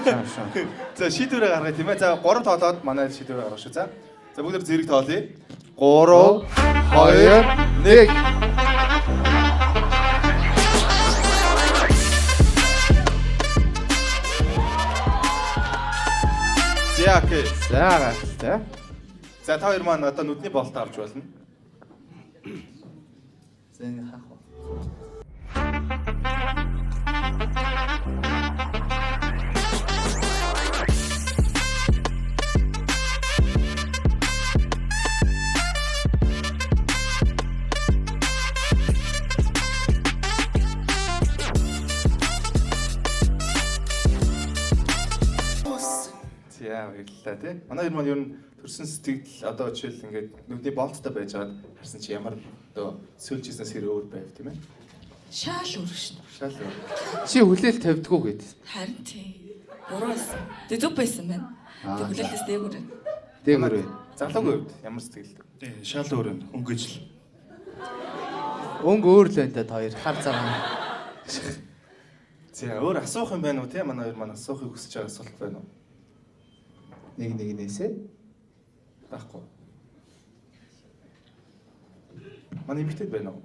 Чон чон. За, шийдвэрээ гаргая, тийм ээ. За, 3 тоолоод манай шийдвэрээ гаргах шүү. За. За, бүгд зэрэг тоолъё. 3 2 1. За, окей. За, гайхалтай. За, та хоёр маань одоо нүдний болтоо авч болно. За, энэ хаах вэ? За, баярлалаа тий. Манай хоёр маань ер нь төрсэн сэтгэл одоо жишээл ингээд нүдний болттой байж байгаад харсан чи ямар одоо сүүлжсэнээс хэр өөр байв, тийм ээ? Шаал өөр шүү. Шал өөр. Чи хүлээл тавьдгүү гэд. Харин тий. Буруу байсан. Тэг зөв байсан байна. Тэг хүлээлтээс дээгүүр. Дээгүүр вэ? Залуугийн хувьд ямар сэтгэл? Тий, шал өөр нь өнгөжл. Өнгө өөр л байна та хоёр. Хар цагаан. За, өөр асуух юм байна уу тий? Манай хоёр маань асуухыг хүсэж байгаа асуулт байна уу? Нэг нэгнээсээ. Байхгүй. Манай эмэгтэйд байна уу?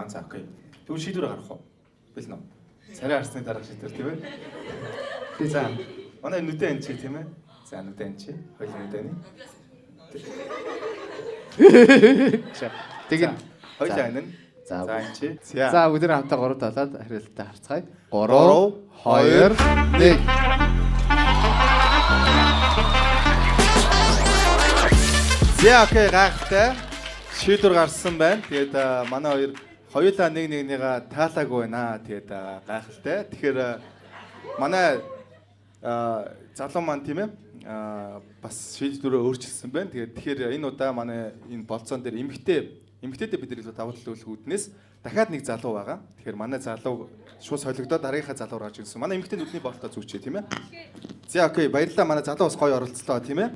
За, окей. Тэгвэл шийдвэр гаргах уу? Бэлнэ үү? Царай харсны дараа шийдвэр, тийм ээ? За, манай нүдэн энэ чи, тийм ээ? За, нүдэн чи. Хоёулын нүдэний. Тэгээд Хоёулын анин. За, За, энэ чи. За. За, бүгд хамтаа 3 талаад хариултаа харцгаая. 3 3 2 1. За, окей, гайхалтай. Шийдвэр гарсан байна. Тэгээд манай хоёр хоёулаа нэг нэгнийгээ таалаагүй байна. Тэгээд гайхалтай. Тэгэхээр манай залуу маань, тийм ээ, бас шийдвэрээ өөрчилсөн байна. Тэгээд тэгэхээр энэ удаа манай энэ болцоон дээр эмэгтэйдээ бид нар илүү давуу тал өгөх үүднээс дахиад нэг залуу байгаа. Тэгэхээр манай залуу шууд солигдоод дараагийнхаа залуу гарч ирсэн. Манай эмэгтэй нүдний болтоо зүгчээ, тийм ээ. За, окей, баярлалаа. Манай залуу бас гоё оролцлоо, тийм ээ.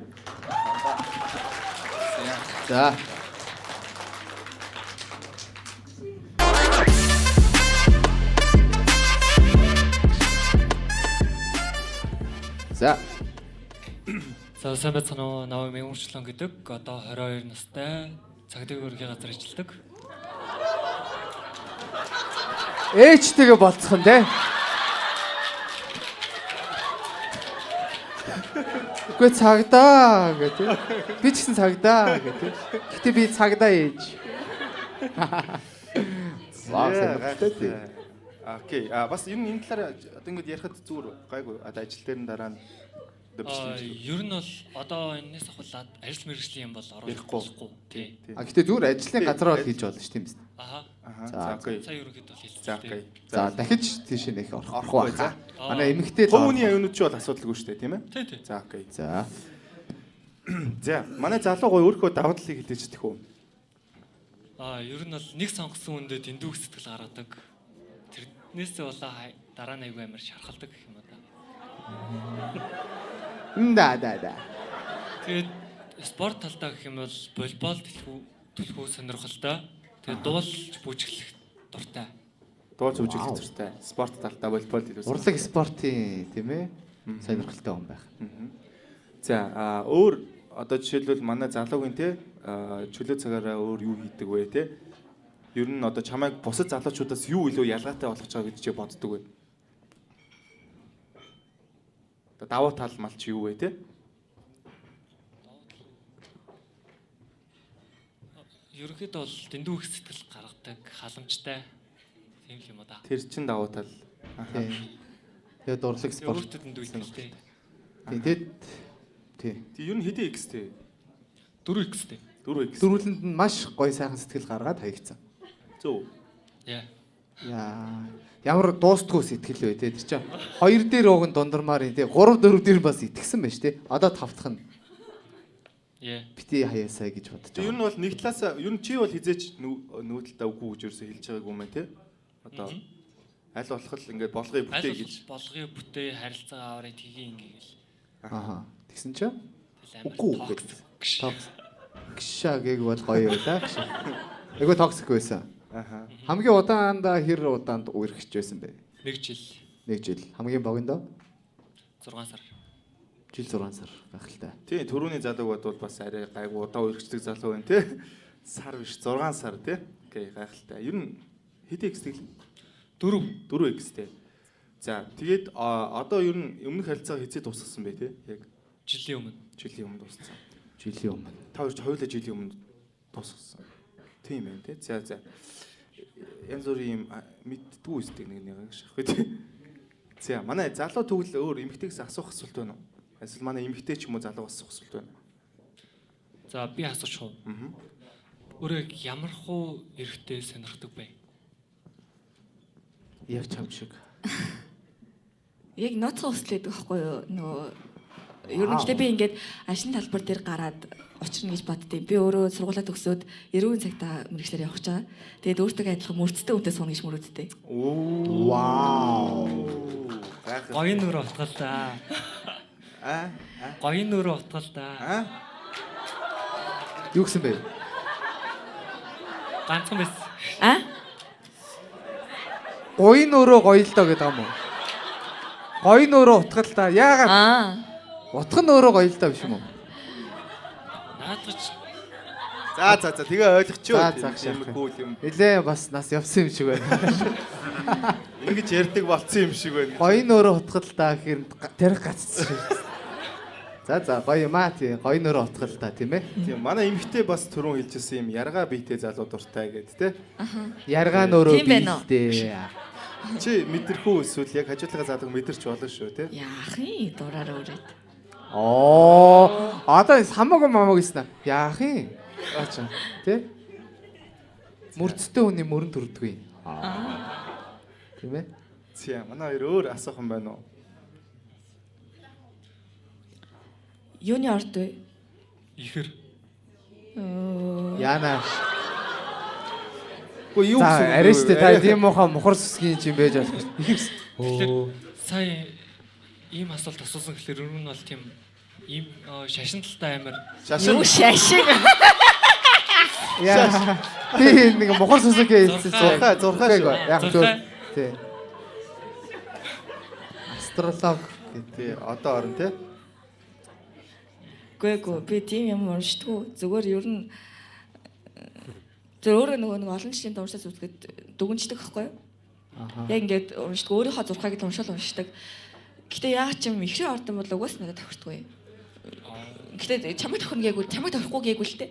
За. За. За, сайн байцгаана уу? Намайг Мягмөрчлөн гэдэг. Одоо 22 настай. Цагдаагийн ерөнхий газар ажилладаг. Ээжтэйгээ болцох нь те. Үгүй, цагдаа гэх тийм. Би ч гэсэн цагдаа гэх тийм. Гэтэ би цагдаа ээж. Вау, сонирхолтой тий. Окей. Бас ер нь энэ талаар одоо ингэж ярихад зүгээр гайгүй. Одоо ажил дээр нь дараа нь одоо бичлэг. Ер нь бол одоо энэс ахуулаад ажил мэргэжлийн юм бол оруулах Ярихгүй. болохгүй. Тий. А гэтэ зүгээр ажлын газараа бол хийж болно ш, тийм биз? Аха. Аха. За, За, окей. Сая ерөнхийдөө бол хэлсэн. За, окей. За, дахиж тийшээ нэх орохгүй Орохгүй, баха. за. Манай эмэгтэй л Хувь хүний аюунууд чи бол асуудалгүй шүү дээ, тийм ээ? Тий, тий. За, окей. За. За, манай залуу гоё өөрхөө давуу талыг хэлээж чадах уу? Ер нь бол нэг сонгосон хүндээ дэндүүх сэтгэл гаргадаг. Тэрнээсээ болоо дараа нь айгүй амар шархалдаг гэх юм уу да. Да да да. Тэгээд спорт талдаа гэх юм бол волейбол түлхүү сонирхолтой. Тэгээд дуулж бүжиглэх дуртай. Дуулж бүжиглэх дуртай. Спорт талдаа волейбол илүү. Урлаг спортын, тийм ээ, сонирхолтой хүн байх. За, өөр одоо жишээлбэл манай залуугийн те чөлөө цагаараа өөр юу хийдэг вэ те? Ер нь одоо чамайг бусад залуучуудаас юу илүү ялгаатай болгож байгаа гэж чи боддог вэ? Одоо давуу тал мал чи юу вэ те? Ерөнхийдөө бол дэндүү их сэтгэл гаргадаг, халамжтай тийм л юм уу да. Тэр чин давуу тал. Тийм. Тэгээд дурлаг спорт. Өөртөө дэндүү ихтэй. Тийм тэгээд тий. Тий, ер нь хэдэн X-тэй? 4X-тэй. 4X. Дөрвөлөнд нь маш гоё сайхан сэтгэл гаргаад хаягдсан. Зөв. Яа. Яа. Ямар дуустгүй сэтгэл вэ те тэр чинь. Хоёр дээр уг нь дундармаар юм те. 3 4 дээр бас итгэсэн байж те. Одоо тав дахь нь Яа. бити хаяасай гэж бодож Тэг ер байгаа. нь бол нэг талаас ер нь чи бол хизээч нүүдэлдээ үгүй гэж ерөөсөө хэлж байгаагүй юм байна те. Одоо аль болох л ингээд болгоё Аль бүтээ болох гэж. болгоё бүтээ харилцаа аваарай тгий ингээгээл. Аха. Тэгсэн чинь Тэгэл амар үгүй toxic гэж. гэж. Toxic. Гшаа гээг бол гоё байлаа. Айгуу toxic байсан. Аха. Хамгийн удаанда хэр удаанд үерхэж байсан бэ? Нэг жил Нэг жил. Хамгийн богиндоо 6 сар. жил 6 сар гайхалтай. Тий, түрүүний залууг бодвол бас арай гайгүй удаа үргэлжлэх залуу байна те. Сар биш 6 сар те. Окей, гайхалтай. Ер нь хэдэн X тэгэл? 4. 4 X те. За, тэгээд одоо ер нь өмнөх харилцаа хэзээ дуусгасан бэ те? Яг Жилийн өмнө. жилийн өмнө дууссан. Жилийн өмнө. Та хоёр ч хоёулаа жилийн өмнө дуусгасан. Тийм байна те. За, за. Янз бүрийн юм мэддэггүй үсдэг нэг нэг шахах те. За, манай залуу тэгвэл өөр эмэгтэйгээс асуух асуулт байна уу? Эсвэл манай эмэгтэй ч юм уу залуугаас асуух асуулт байна уу? За би асуучих уу? Аа. Өөрөө ямар хуу эрэгтэй сонирхдаг бэ? Яг чам шиг. Яг ноцхон өсөл байдаг байхгүй юу? Нөгөө ер нь гэхдээ би ингээд ажлын талбар дээр гараад учрна гэж боддیں۔ Би өөрөө сургуулаа төгсөөд 90 цагтаа мэрэгчлэр явах гэж байгаа. Тэгээд өөртөө адилхан мөрцтэй хүнтэй сууна гэж мөрөөддөг. Оо. Вау. Гайхалтай. Гоён нүрэ утгал та. Аа. Гоён нүрэ утгал та. Аа. Юу гэсэн бэ? Ганцхан байсан. А? Гоё нь өөрөө гоё л доо гэдэг юм уу? Гоё нь өөрөө утгал та. Яагаад Аа. утга нь өөрөө гоё л доо биш юм уу? Наадах ч За за за тэгээ ойлгочихоо. За, за, шахах. Иймэрхүү юм. Нилээ бас нас явсан юм шиг байна. Ингэж ярьдаг болцсон юм шиг байна. Гоё нь өөрөө утгал та гэхээр тарих гацсан шиг. За за гоё юм аа тий. Гоё нь өөрөө утгал та тийм ээ. Тийм манай эмэгтэй бас түрүүн хэлжсэн юм яргаа биетэй залуу дуртай гэд тэ. Яргаа нь өөрөө Тийм байна уу? биелдээ. Чи мэдэрхүү эсвэл яг хажуудлага залууг мэдэрч болно шүү тэ. Яах юм дураараа өрөөд. Оо одоо самаагүй мамаг гэснэ. Яах юм? Аачаа тий. Мөрцтэй хүний мөрөн төрдгүй. Тийм ээ. Тийм манай хоёр өөр асуух юм байна уу? Юуны орд вэ? ихэр. Яна. Үгүй юу За гэсэн үг вэ? арай штэ та тийм муухай мухар сүсгийн юм байж болох шүү. Ихэрс. Тэгэхээр сая ийм асуулт асуусан гэхлээр өргөн нь бол тийм ийм шашин талтай амар Шашин. Юу шашин? Яа. Би нэг мухар сүсэг хэлсэн. Зурхай, зурхай шүү. Яг зөв. Зурхай. Тий. Астролог гэдэг. Тий одоо орно тэ. Үгүй эгүй би тийм юм уншдаггүй. Зүгээр ер нь зөв өөрөө нөгөө нэг олон жилийн дуурсаас үзэхэд дүгнждэг байхгүй юу? Яг ингээд уншдаг. Өөрийнхөө зурхайг л уншаал уншдаг. Гэтэ яагаад ч юм ихрийн ордон бол угаас надад тохирдгүй. Гэтэ чамайг тохирно гээгүй, чамайг тохирохгүй гээгүй л дээ.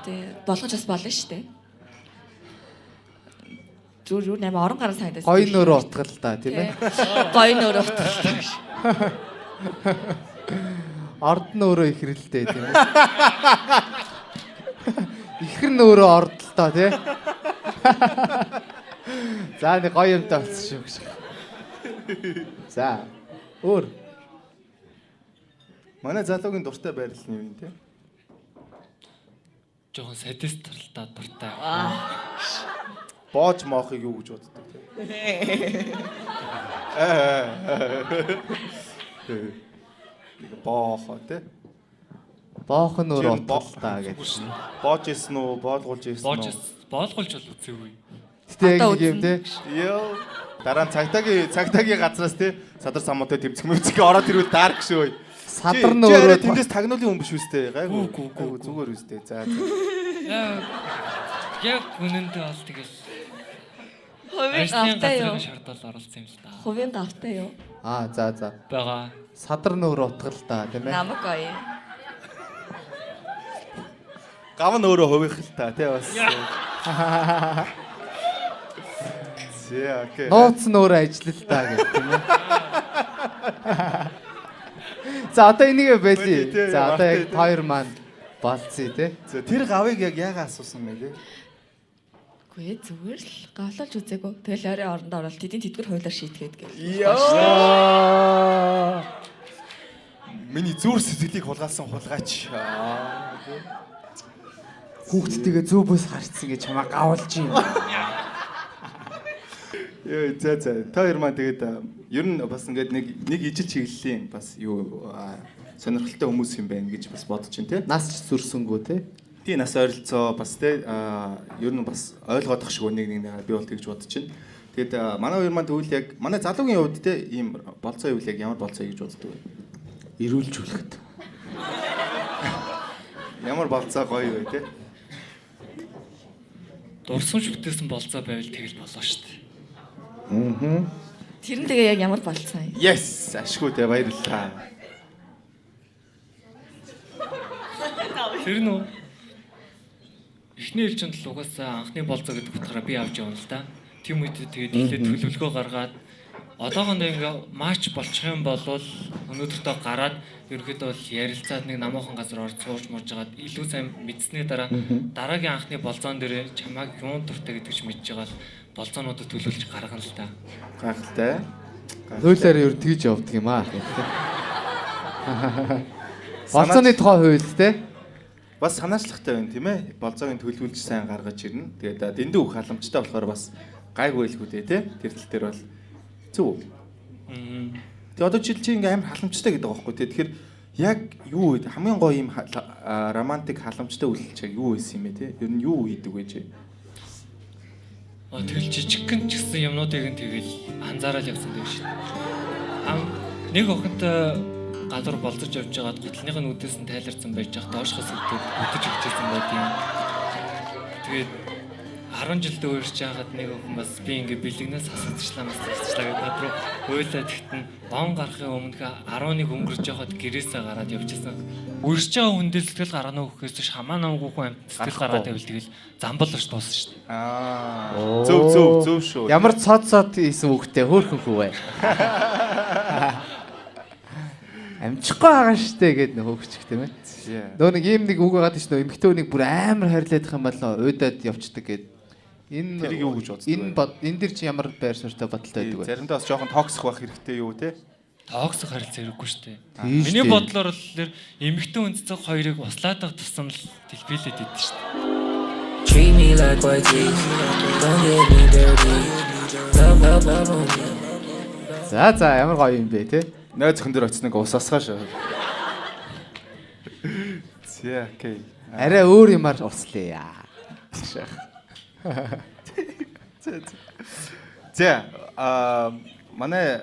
Тэ болгож бас болно шүү дээ. Зүгээр юу нэмэ орон гарan санагдаад. Гоё нөрөө утгал та тийм ээ. Гоё нөрөө утгал та. Орд нь өөрөө ихрэлтэй тийм ээ. Ихэр нь өөрөө ордолтой тий. За нэг гоё юмтай болсон шүү гэж. За өөр Манай залуугийн дуртай байрлал нь юу юм те? жоохон садист талтай дуртай. Боож моохыг юу гэж боддог те? Нэг боохоо те. боох нь өөрөө Тэр бо- утгалтай гэж. Боож исэн үү, боолгуулж исэн Боож үү? боолгуулж бол үзээгүй. Гэтэ яг Одоо нэг юм тий. Йоо. Дараа нь цагдаагийн газраас те садар самуутай тэмцэх мэмцэх ороод ирвэл дарк шүү. Садар нь Чи арай өөрөө тэндээс тагнуулын хүн биш үстэй. Гайгүй. Гүү, гүү, гүү, Зүгээр үстэй. За за. Яг үнэндээ бол тэгэл Хувийн ажлын гавтай юу? газрын шаардвал оролцсон юм л да. Хувийн гавтай юу? Аа за за. Байгаа. Садар нь өөрөө утгалтай тийм ээ. Намаг гоё. Гав нь өөрөө хувийнх л та тий бас. За, окей. Нууц нь өөрөө ажиллал та гэх тийм ээ. За одоо энийг байли. Тий, За одоо яг тий, тий. хоёр маань болцъё те. За, тэр гавыг яг яагаад асуусан бэ те? Үгүй ээ, зүгээр л гавлуулж үзээгүй. Тэгэл орой орондоо орол тэдний тэдгэр хуулиар шийтгээд гэл. Яа. Миний зүр сэтгэлийг хулгайлсан хулгайч. Аа. Хүүхдтэйгээ зөв бүс харцсан гэж чамаа гавлж юм. Йоо, за за. Та хоёр маань тэгээд ер нь бас ингээд нэг нэг ижил чиглэлийн бас юу сонирхолтой хүмүүс юм байна гэж бас бодож байна те. Нас ч зүрсэнгүү те. Тий, нас ойролцоо бас те ер нь бас ойлгоодох шиг нэг нэг би бол тэгж бодож байна. Тэгээд манай хоёр маань тэгвэл яг манай залуугийн хувьд те ийм болцоо ивэл яг ямар болцоо гэж боддог вэ? Эрүүлжүүлэхэд. Ямар болцоо гоё вэ те? Дурсамж бүтээсэн болцоо байвал тэгэл болоо шүү дээ. Тэр нь тэгээ яг ямар болцсон юм? Yes, ашгүй те, баярлалаа. Тэр нь үү? Эхний ээлжинд л угаасаа анхны болцоо гэдэг утгаараа би авч явна л да. Тийм үед тэгээд эхлээд төлөвлөгөө гаргаад одоохондоо ингээ матч болчих юм бол өнөөдөртөө гараад ерөнхийдөө бол ярилцаад нэг намуухан газар орж сууж мурж хагаад илүү сайн мэдсэний дараа дараагийн анхны болцоон дээр чамайг юун дуртай гэдэг ч мэдж байгаа л болцоонуудад төлөвлөж гаргана л да. Гайхалтай. Хуулиар ер нь тэгж явдаг юм аа. Болцооны тухай хууль те. Бас санаачлагтай байна тийм ээ. Болцоог нь төлөвлөж сайн гаргаж ирнэ. Тэгээд дэндүү их халамжтай болохоор бас гайгүй байлгүй дээ тий. Тэр тал дээр бол зөв үү? Тэгээ одоо жишээл чи ингээм амар халамжтай гэдэг байгаа байхгүй тий. Тэгэхээр яг юу вэ? Хамгийн гоё юм романтик халамжтай үйлдэл чиг юу байсан юм бэ тий? Ер нь юу хийдэг вэ чи? Тэгэл жижигхэн ч гэсэн юмнуудыг нь тэгэл анзаараад явсан дэх шин. Ам нэг охинтой гадуур болцож явж байгаад гутлынх нь үдээс нь тайларсан байж хат доошхоос өвдөд өдөж өгчээсэн байд юм. Тэгээд 10 жилдээ уурч байхад нэг охин бас би ингээ бэлэгнээс хасагдчихлаа мас хасчихлаа гэдэг над руу уйлаад тэгтэн он гарахын өмнөх 11 өнгөрч байхад гэрээсээ гараад явчихсан. Уурч байгаа хүндээ сэтгэл гаргана уу гэхээс биш хамаа намгүй хүн амьд сэтгэл гаргаад байвал тэгэл замбал болж дуусна шүү дээ. Аа. Зөв зөв зөв шүү. Ямар цод цод хийсэн хүүхдээ хөөрхөн хүү бай. Амжихгүй байгаа штэ гэд нөх хөөгчих тийм ээ. Нөө нэг ийм нэг үг байгаа тийш нөө эмэгтэй хүнийг бүр амар хайрлаадах юм бол уйдаад явцдаг гэд. Энэ Тэрийг юу гэж боддог вэ? Энэ бод энэ дэр чи ямар байр суурьтай бодолтой байдаг вэ? Заримдаа бас жоохон токсик байх хэрэгтэй юу те? Токсик харилцаа хэрэггүй шүү дээ. Тийм шүү Миний дээ. бодлоор л тэр эмэгтэй хүн цэцэг хоёрыг услаадаг тусам л дэлбэлээд идэв шүү дээ. Treat me like white tea. Don't get me dirty. Love, love, love on me. За за ямар гоё юм бэ те. Нойз өхөн дээр очиж нэг ус асгаа шүү. За окей. Арай өөр юмар услаа. За аа манай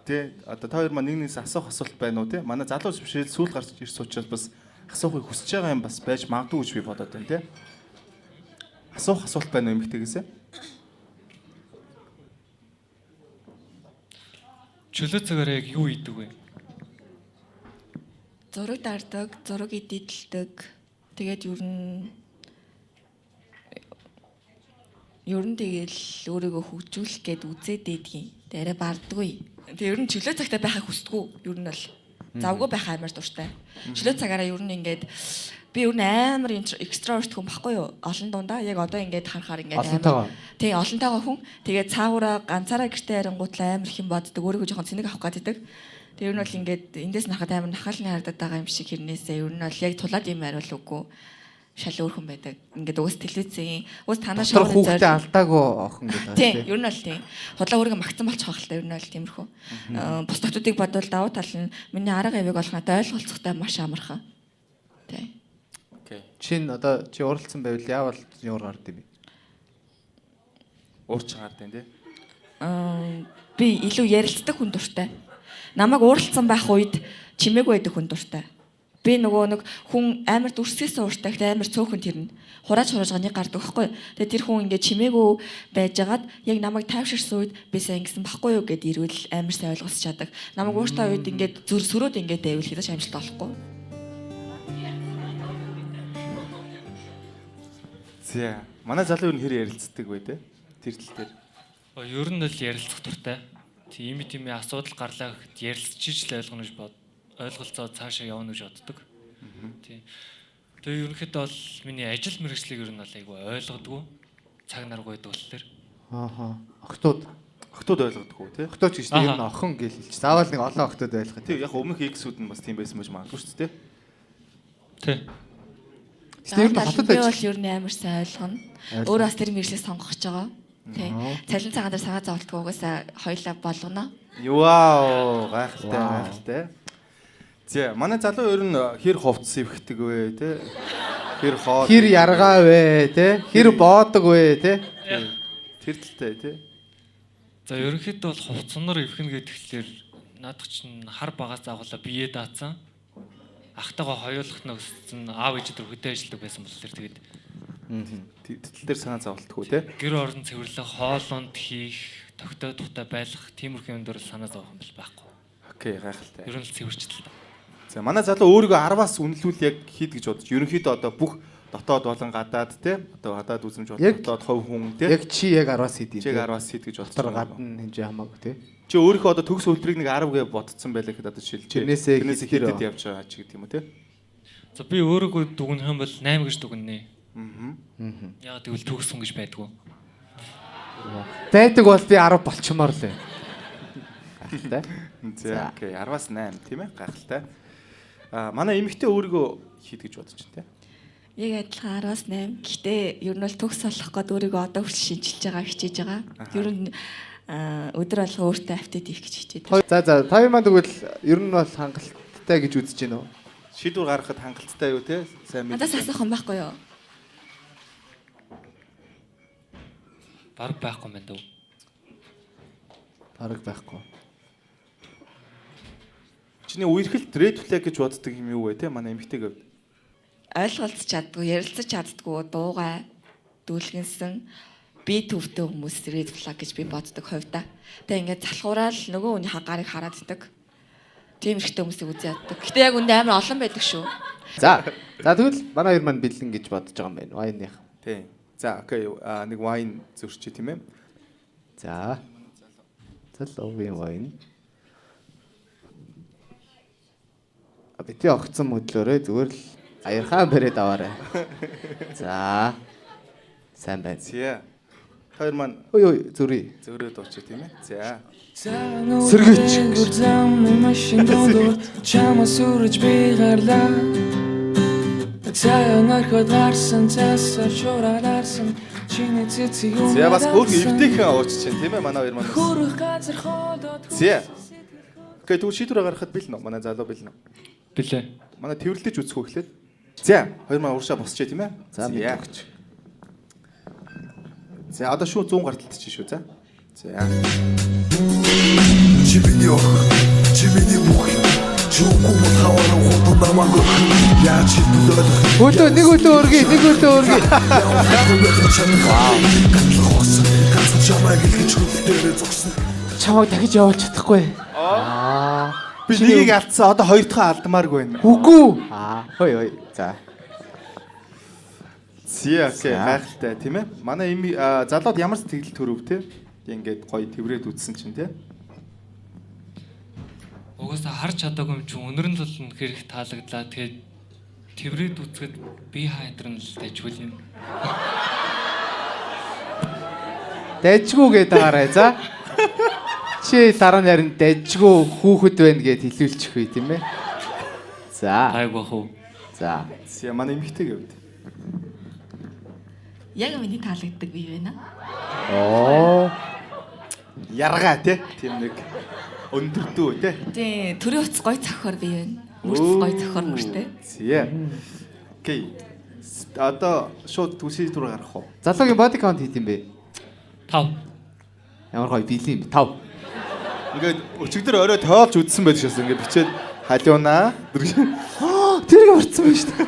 тий одоо та хоёр маань нэг нэгнээс асуух асуулт байна уу тий? Манай залуус бишэл сүүл гарч ирсэн учраас бас асуухыг хүсэж байгаа юм бас байж магадгүй гэж би бодоод байна тий. Асуух асуулт байна уу эмэгтэйгээсээ? Чөлөө цагаараа яг юу идэг вэ? Зураг дардаг, зураг эдэлдэг. Тэгээд ер нь тэгэл өөрийгөө хөгжүүлэх гээд үзээд дээдгийн. Тэг арай бардгүй. Тэг ер нь чөлөө цагтаа байхыг хүсдэггүй. Ер нь бол завгүй байх амар дуртай. Чөлөө цагаараа ер нь ингээд би ер нь амар экстраверт хүн баггүй юу? Олон дундаа яг одоо ингээд харахаар ингээд Олонтойгоо. Тий, олонтойгоо хүн. Тэгээд цаагаараа ганцаараа гэртээ ярингуутлаа амар их юм боддог. Өөрийгөө жоохон цэнэг авах гэдэг. Тэр ер нь бол ингээд эндээс нь харахад амар нахаалны харагдаад байгаа юм шиг хэрнээсээ ер нь бол яг тулаад юм хариул үгүй. Шал өөр хүн байдаг. Ингээд уус телевизийн уус танаа Дотор шоуны хүүхдээ зорил. алдаагүй охин гэдэг байна Тийм, те. ер нь бол тийм. Худлаа өөрийгөө магтсан болчих واخ л та ер нь бол тиймэрхүү. Бус дотоодыг бодвол давуу тал нь миний арга явыг болох надад ойлголцохтой маш амархан. Тийм. Окей. Чин одоо чи уралдсан байвал яавал юур гард юм бэ? Уурч гардыг тий. Би илүү ярилцдаг хүн дуртай. Намайг ууралцсан байх үед чимээгүй байдаг хүн дуртай. Би нөгөө нэг хүн амар дүрсгээс ууртай гэхдээ амар цөөхөн тэрнэ. Хурааж хурааж нэг гардаг байхгүй. Тэгээ тэр хүн ингээд чимээгүй байжгаад яг намайг тайвширсан үед би сайн ингэсэн байхгүй юу гэд ирвэл амар сайн ойлголцож чаддаг. Намайг ууртай үед ингээд зүр сөрөөд ингээд байвал хэзээ ч амжилт олохгүй. За манай залуу ер нь хэр ярилцдаг вэ те? Тэр тал дээр. Ер нь л ярилцах дуртай. Тийм тийм асуудал гарлаа гэхэд ярилцчих л ойлгоно гэж бод. Ойлголцоо цаашаа явна гэж боддог. Тийм. Тэгээ ерөнхийдөө бол миний ажил мэргэжлийг ер нь бол айгүй ойлгодгүй. Цаг наргүй байдаг болохоор. Ааха. Охтууд. Охтууд ойлгодгүй тий. Охтууд ч гэж ер нь охин гэж хэлчих. Заавал нэг олон охтууд ойлгох. Тий, яг өмнөх X-үүд нь бас тийм байсан байж магадгүй шүү дээ. Тий. Гэтэ ер нь хотод ажил ажил бол ер нь амар сайн ойлгоно. Өөрөө бас тэр мэргэжлийг сонгох гэж байгаа. Тий. Цалин цагаан дээр цагаан зовлтгүй угаасаа хоёлаа болгоно. Вау, гайхалтай, гайхалтай. За, манай залуу ер нь хэр хувцас ивхдэг вэ, те? Хэр хоол Хэр яргаа вэ, те? Хэр боодог вэ, те? Тэр талтай, те? За ерөнхийдөө бол хувцсноор ивхнэ гэдгээр наадах чинь хар багаас агуулаа бие даацсан. Ахтайгаа хоёулах нь өссөн аав ээж тэр хөдөө ажилладаг байсан болохоор тэгээд Тэтэл дээр санаа зовлтгүй, те? Гэр орон цэвэрлэх, хоолунд хийх, тогтоо тухтай байлгах тиймэрхүү юм дээр санаа зовох юм бол байхгүй. Окей, гайхалтай. Ер нь л цэвэрчтэл та. За, манай залуу өөрийгөө 10-аас үнэлүүл яг хэд гэж бодож. Ерөнхийдөө одоо бүх дотоод болон гадаад, те? Одоо гадаад үзмж болон дотоод хувь хүн, те? Яг чи яг 10-аас хэд юм? Чи яг 10-аас хэд гэж бодож. Дотор гадна хэмжээ хамаагүй, те? Чи өөрийнхөө одоо төгс үйлдвэрийг нэг 10 гэж бодцсон байлаа гэхэд одоо жишээл чи Тэрнээсээ хэдэд явж байгаа ч гэдэг юм уу, те? За би өөрийгөө дүгнэх юм бол 8 гэж дүгнэнэ. Аа. Яг тэгвэл төгс хүн гэж байдгүй. Байдаг бол би 10 болчмоор л байна. Гайхалтай. За, окей, 10-аас 8 тийм ээ? Гайхалтай. Аа, манай эмэгтэй өөрийгөө хэд гэж бодож байна, те? Яг адилхан 10-аас 8. Гэхдээ ер нь бол төгс болох гээд өөрийгөө одоо хүртэл шинчилж байгаа, хичээж байгаа. Ер нь өдөр болго өөртөө апдейт хийх гэж хичээдэг. За за, та хоёр маань тэгвэл ер нь бол хангалттай гэж үзэж байна уу? Шийдвэр гаргахад хангалттай юу те? Сайн мэдээ. Надаас асуух юм байхгүй юу? Бараг байхгүй юм байна дөө. Бараг байхгүй. Чиний үерхэлт red flag гэж боддог юм юу вэ те? Манай эмэгтэй гэв. Ойлголцож чаддгүй, ярилцаж чаддгүй, дуугай, дүүлгэнсэн би төвтэй хүмүүс red flag гэж би боддог хувьдаа. Тэгээ ингээд залхуураад нөгөө хүний гарыг хараад идэг. Тийм эрэгтэй хүмүүсийг үзээ яддаг. Гэтэ яг үндэ амар олон байдаг шүү. За. За тэгвэл манай хоёр маань бэлэн гэж бодож байгаа юм байна. Вайных. Тийм. За, окей, нэг wine зөрчий тийм ээ. За. Залуугийн wine. Бити огцон хөдлөөрэй зүгээр л аярхан бариад аваарай. За. Сайн байна. За. Хоёр маань ой ой зүрий. Зөрөөд уучи тийм ээ. За. Сэргээч. Чамаас үрж би гарлаа. Цагаан орхиод гарсан цасаар шууралаарсан чиний цэцэг юм. За бас хөөх эвтэйхэн уучиж чинь тийм ээ манай хоёр маань. Хөрөх газар ходоод. За. Окей, тэгвэл шийдвэр гаргахад бэлэн үү? Манай залуу бэлэн үү? Бэлээ. Манай тэрвэрлэж үзэх үү эхлээд. За, хоёр маань уршаа босчээ тийм ээ. За мэдээч. За, одоо шууд 100 гарталт чи шүү за. За. Чи миний охин, чи миний бүх юм. Чи үгүй бол хаваар хутан намайг охин. Яаж хэлбэл ойлгох. Өдөө нэг өдөө өргөе, нэг өдөө өргөе. Вау. Ганцхан хосон, ганцхан чамайг илгэж хөл дээрээ зогсно. Чамайг дахиж явуулж чадахгүй. Аа. Би нэгийг алдсан, одоо хоёр дахь алдмааргүй байна. Үгүй. Аа, хой хой. За. За, окей, гайхалтай тийм ээ. Манай эми залууд ямар сэтгэл төрөв те? Ингээд гоё тэрврээд үзсэн чинь те. Угаасаа харж чадаагүй юм чинь өнөр нь л үнэхээр их таалагдлаа. Тэгээд тэрврээд үзэхэд би хайдран л дайжгүй юм. Дайжгүй гэдэг таарай за. Чи дараа нь харин дайжгүй хүүхэд байна гэд хэлүүлчих үе тийм ээ. За. Гайгүй бах уу. За. За, манай эмэгтэй гэвд. Яг миний таалагддаг бие байна. Оо. Яргаа те. Тийм нэг өндөрдөө те. Тийм, төрийн утас гой цохор бие байна. Мөрц гой цохор мөртэй. Зэ. Окей. Одоо шууд төсөө түр гаргах уу? Залуугийн body count хэд юм бэ? 5. Ямар гоё билийн юм бэ? 5. Ингээд өчигдөр орой тоолж үдсэн байдаг шээс ингээд бичээд халиунаа. Тэрийг уртсан байна шүү дээ.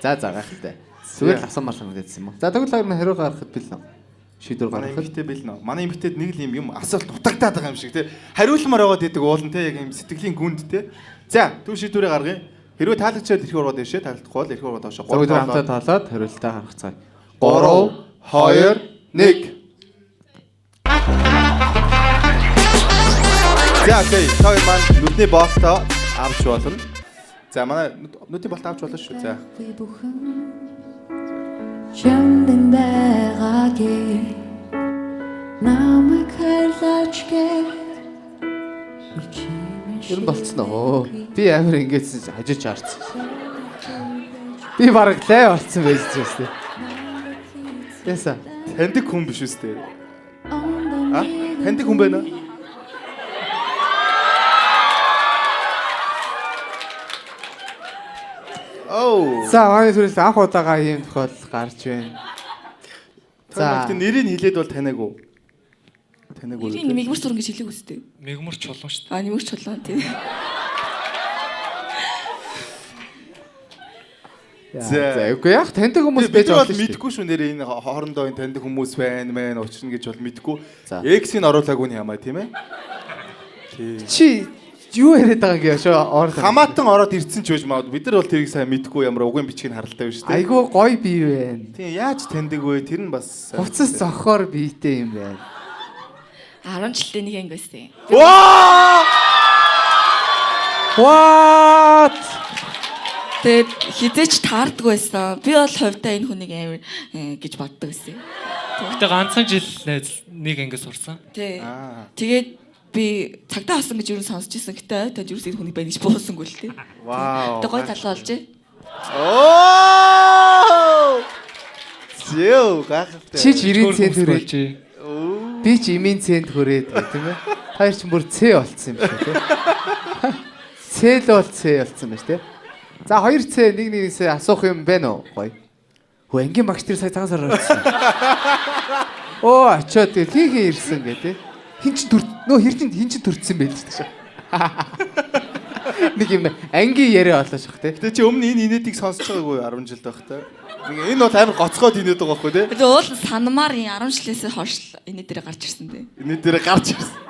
За за гайхалтай. Зүгээр л асуумар санагдсан юм уу? За тэгвэл хоёр хариу гаргахад бэлэн. Шийдвэр Манай гаргахад эмэгтэй бэлэн үү? Манай эмэгтэйд нэг л юм асуулт дутагдаад байгаа юм шиг те. Хариулмаар байгаад байдаг уулан те яг юм сэтгэлийн гүнд те. За, төв шийдвэрээ гаргая. Хэрвээ таалагдчихвал эрх ургаад иршээ, таалагдахгүй бол эрх ургаад доошоо. За бүгд хамтаа тоолоод хариултаа гаргацгаая. 3 2 1. За okay. Та хоёр маань нүдний боолтоо авч болно. За манай нүдний боолтоо авч болно шүү. За. Чамд байгаагүй намайг хайрлаач гээд Ер нь болцсон оо. Би амар ингэсэн хажиж харцсан. Би бараг лай болцсон байж байсан. Яса. Таньдаг хүн биш үстэй. А? Таньдаг хүн байна уу? Оу. За манай төрөлд анх удаага ийм тохиолдол гарч байна. За нэрийг хэлээд бол таниагүй. Таниагүй. Нэрийг мигмэр сүрэн гэж хэлээг үстэй. Мигмэр чулуун шүү дээ. А нэмэр чулуун тий. За үгүй яах таньдаг хүмүүс байж болно шүү. Мэдгүй шүү нэрээ энэ хоорондоо энэ таньдаг хүмүүс байна мэн учирна гэж бол мэдгүй. Эксийг оруулаагүй нь ямаа тийм ээ. Тий. Чи юу яриад байгаа юм шүү ор. Хамаатан ороод ирсэн ч байж магадгүй. Бид нар бол тэрийг сайн мэдгүй ямар угийн бичгийг харалтай биш тийм. Айгуу гоё бие байна. Тийм яаж таньдаг вэ? Тэр нь бас хувцас зохихоор биетэй юм байна. 10 жилдээ нэг анги байсан. Ваа! What? Тэгээд хизээч таарддаг байсан. Би бол хувьдаа энэ хүнийг амар гэж боддог байсан. Гэтэ ганцхан жил найз нэг анги сурсан. Тий. Тэгээд би цагдаа болсон гэж юу сонсч ирсэн. Гэтэ танд юу энэ хүнийг байна гэж буусангүй л тий. Вау. Тэгээд гой залуу олжээ. Оо! Зөө гайхалтай. Чи ч 90 цент хүрээ. Би ч имийн цент хүрээд тийм ээ. Хоёр ч бүр С болцсон юм шиг тий. С л бол С болцсон байж тий. За 2 С нэг нэгнээсээ асуух юм байна уу? Гоё. Хөө ангийн багш тэр сая цагаан сараар очсон. Оо очиод хин хин ирсэн гэ тий. Хин ч төр нөө хэр чин хин ч төрсөн байл ч гэж. Нэг юм ангийн яриа болоо шах тий. Гэтэ чи өмнө энэ инээдийг сонсож байгаагүй 10 жил байхдаа. Нэг энэ бол амар гоцгоод инээд байгаа байхгүй тий. Тэгээ уул санамаар 10 жилээс хойш инээ дээр гарч ирсэн тий. Инээ дээр гарч ирсэн.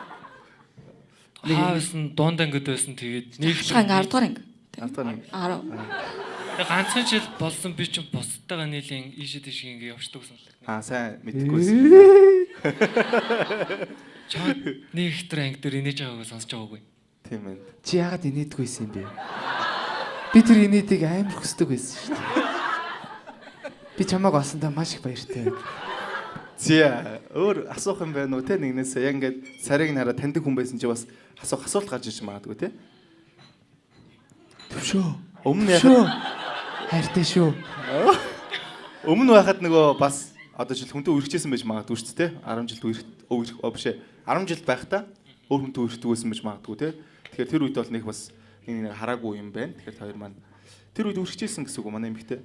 Хаа байсан дунд ангид байсан тэгээд нэг анги 10 дугаар анги. 10 дугаар анги. 10. Тэгээ ганцхан жил болсон би чинь бусдтайгаа нийлэн ийшээ тийш ингэ явждаг гэсэн л. Аа сайн мэдэхгүйсэн. Чам нэг их төр анги дээр инээж байгаагаа сонсож байгаагүй. Тийм ээ. Чи яагаад инээдгүйсэн юм бэ? Би тэр инээдийг амар хүсдэг байсан шүү дээ. Би чамааг олсондоо маш их баяртай байна. Зя өөр асуух юм байна уу те нэгнээсээ яг ингээд сарыг нь хараа таньдаг хүн байсан чи бас асуух асуулт гарч ирж магадгүй те. Төвшөө. Өмнө яхад хайртай шүү. Өмнө байхад нөгөө бас одоо жил хүнтэй үерхжсэн байж магадгүй шүү дээ. 10 жилд үерх биш ээ. 10 жил байхдаа өөр хүнтэй үерхдэг байсан байж магадгүй те. Тэгэхээр тэр үед бол нэг бас нэг нэг хараагүй юм байна. Тэгэхээр хоёр маань тэр үед үерхжсэн гэсэн үг манай эмэгтэй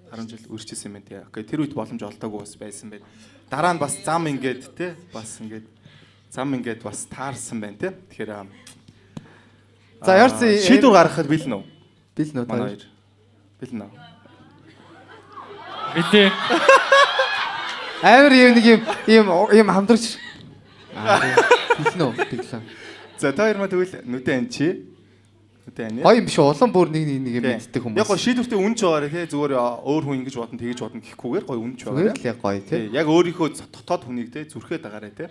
10 жил үерхжсэн юм байна тий. Okay, тэр үед боломж олдоогүй бас байсан байна. Дараа нь бас зам ингээд те бас ингээд зам ингээд бас таарсан байна те. Тэгэхээр за ярьсан шийдвэр гаргахад бэлэн үү? Бэлэн үү? Манай хоёр. Бэлэн үү? Бэлээ. Амар юм нэг юм юм хамдрагч. Бэлэн үү? Бэлэн. За та хоёр маа тэгвэл нүдэн ан чи. Нүдэн ан. Гоё юм биш улам бүр нэг нэг нэг мэддэг хүмүүс. Яг гоо шийдвэртээ үнж байгаарэ те зүгээр өөр хүн ингэж бодно тэгэж бодно гэхгүйгээр гоё үнж байгаарэ. Зүгээр л яг гоё те. Яг өөрийнхөө дотоод хүнийг те зүрхээ дагараа те.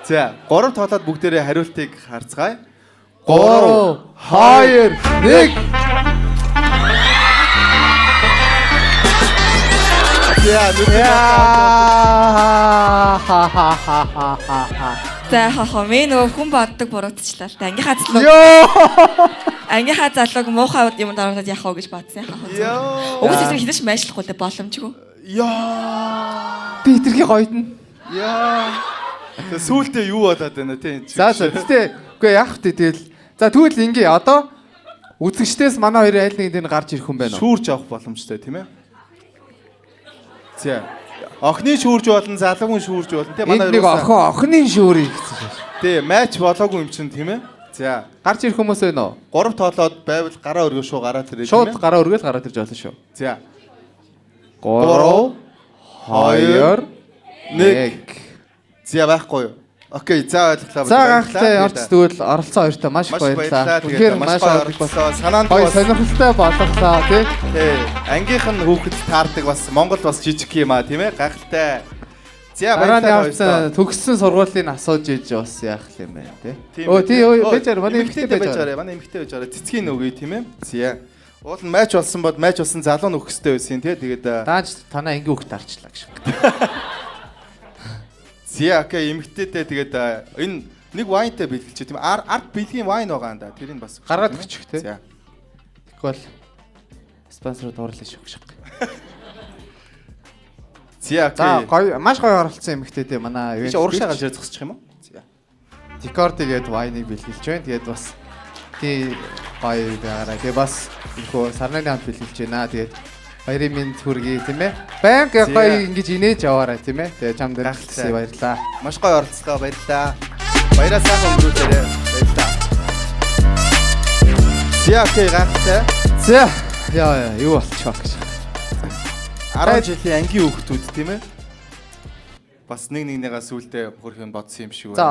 За 3 тоолоод бүгдээрээ хариултыг харцгаая. 3 2 1. За нүдэн. Ха. За хаа ми нөгөө хүн боддог буруутчлаа л та. Ангийнхаа залуу. Ангийнхаа залууг муухай юмд оруулаад яах вэ гэж бодсон яах вэ. Угсаа хідэж майшлахгүй л боломжгүй. Яа. Би хитрхи гоёдно. Яа. Тэ сүултээ юу болоод байна те энэ. За за гэтээ үгүй яах вэ тэгэл. За тэгвэл ингээ одоо үзэгчдээс манай хоёрын аль нэг дээр гарч ирэх юм байна уу? Шүүрж авах боломжтой тийм ээ. За. Охины шүүрж болно, залуугийн шүүрж болно тий манай нэг охин охины шүүрийг гэсэн шээ. Тий, матч болоогүй юм чинь тийм ээ. За, гарч ирэх хүмүүс байна уу? 3 тоолоод байвал гараа өргөө шуу гараа тэрээ тийм ээ. Шууд гараа өргөөл гараад ирж болно шүү. За. 3 2 1. За байхгүй юу? Okay, за ойлголоо. За гайхалтай орц тэгвэл оролцсон хоёртой маш их баярлалаа. Үнэхээр маш баярлалаа. Санаанд бас сонирхолтой болголоо тий. Тий. Ангийнх нь хүүхэд таардаг бас Монгол бас жижиг юм аа тийм ээ. Гайхалтай. За Дараа нь баярлалаа. явсан төгссөн сургуулийн асууж иж бас яах юм бэ те. Тийм Өө ээ. тий өө байж арай манай эмэгтэй эмэгтэй байж байж арай. арай. Манай эмэгтэй байж арай. Цэцгийн өгье тийм ээ. Зя. Уул нь матч болсон бод матч болсон залуу нөхөх хэрэгтэй байсан тий. Тэгээд Даанч танаа ангийн хүүхд дарчлаа гэж. зя окей эмэгтэйтэй тэгээд энэ нэг вайнтай бэлгэлж тийм ээ. Арт бэлгийн вайн байгаа юм да. Тэрийг бас өгчих, Гаргаад тийм ээ. өгчих, тий. Зя. Тэгвэл спонсорууд уурлаа шүү гэж. Зя За окей. гоё маш гоё оролцсон эмэгтэй те манай Би чи урагшаа гарч ирээ зогсчих юм уу? Зя. Декорд тэгээд вайныг бэлгэлж байна. Тэгээд бас тий гоё байгаарай. Тэгээд бас энэхүү сарнайны хамт бэлгэлж байна. Тэгээд баярын минь хүргэе тийм ээ. Баян гоё ингэж инээж яваарай тийм ээ. Тэгээд чамд Гайхалтай. дэргэлсэн баярлаа. Маш гоё оролцлоо баярлалаа. Баяраа сайхан өнгөрүүлээрэй. Баярлалаа. Зя окей гайхалтай. За яа яа юу болчихоо гэж. 10 жилийн ангийн хүүхдүүд тийм ээ. Бас нэг нэгнийгаа сүулдэ хөрх юм бодсон юм шиг За байна.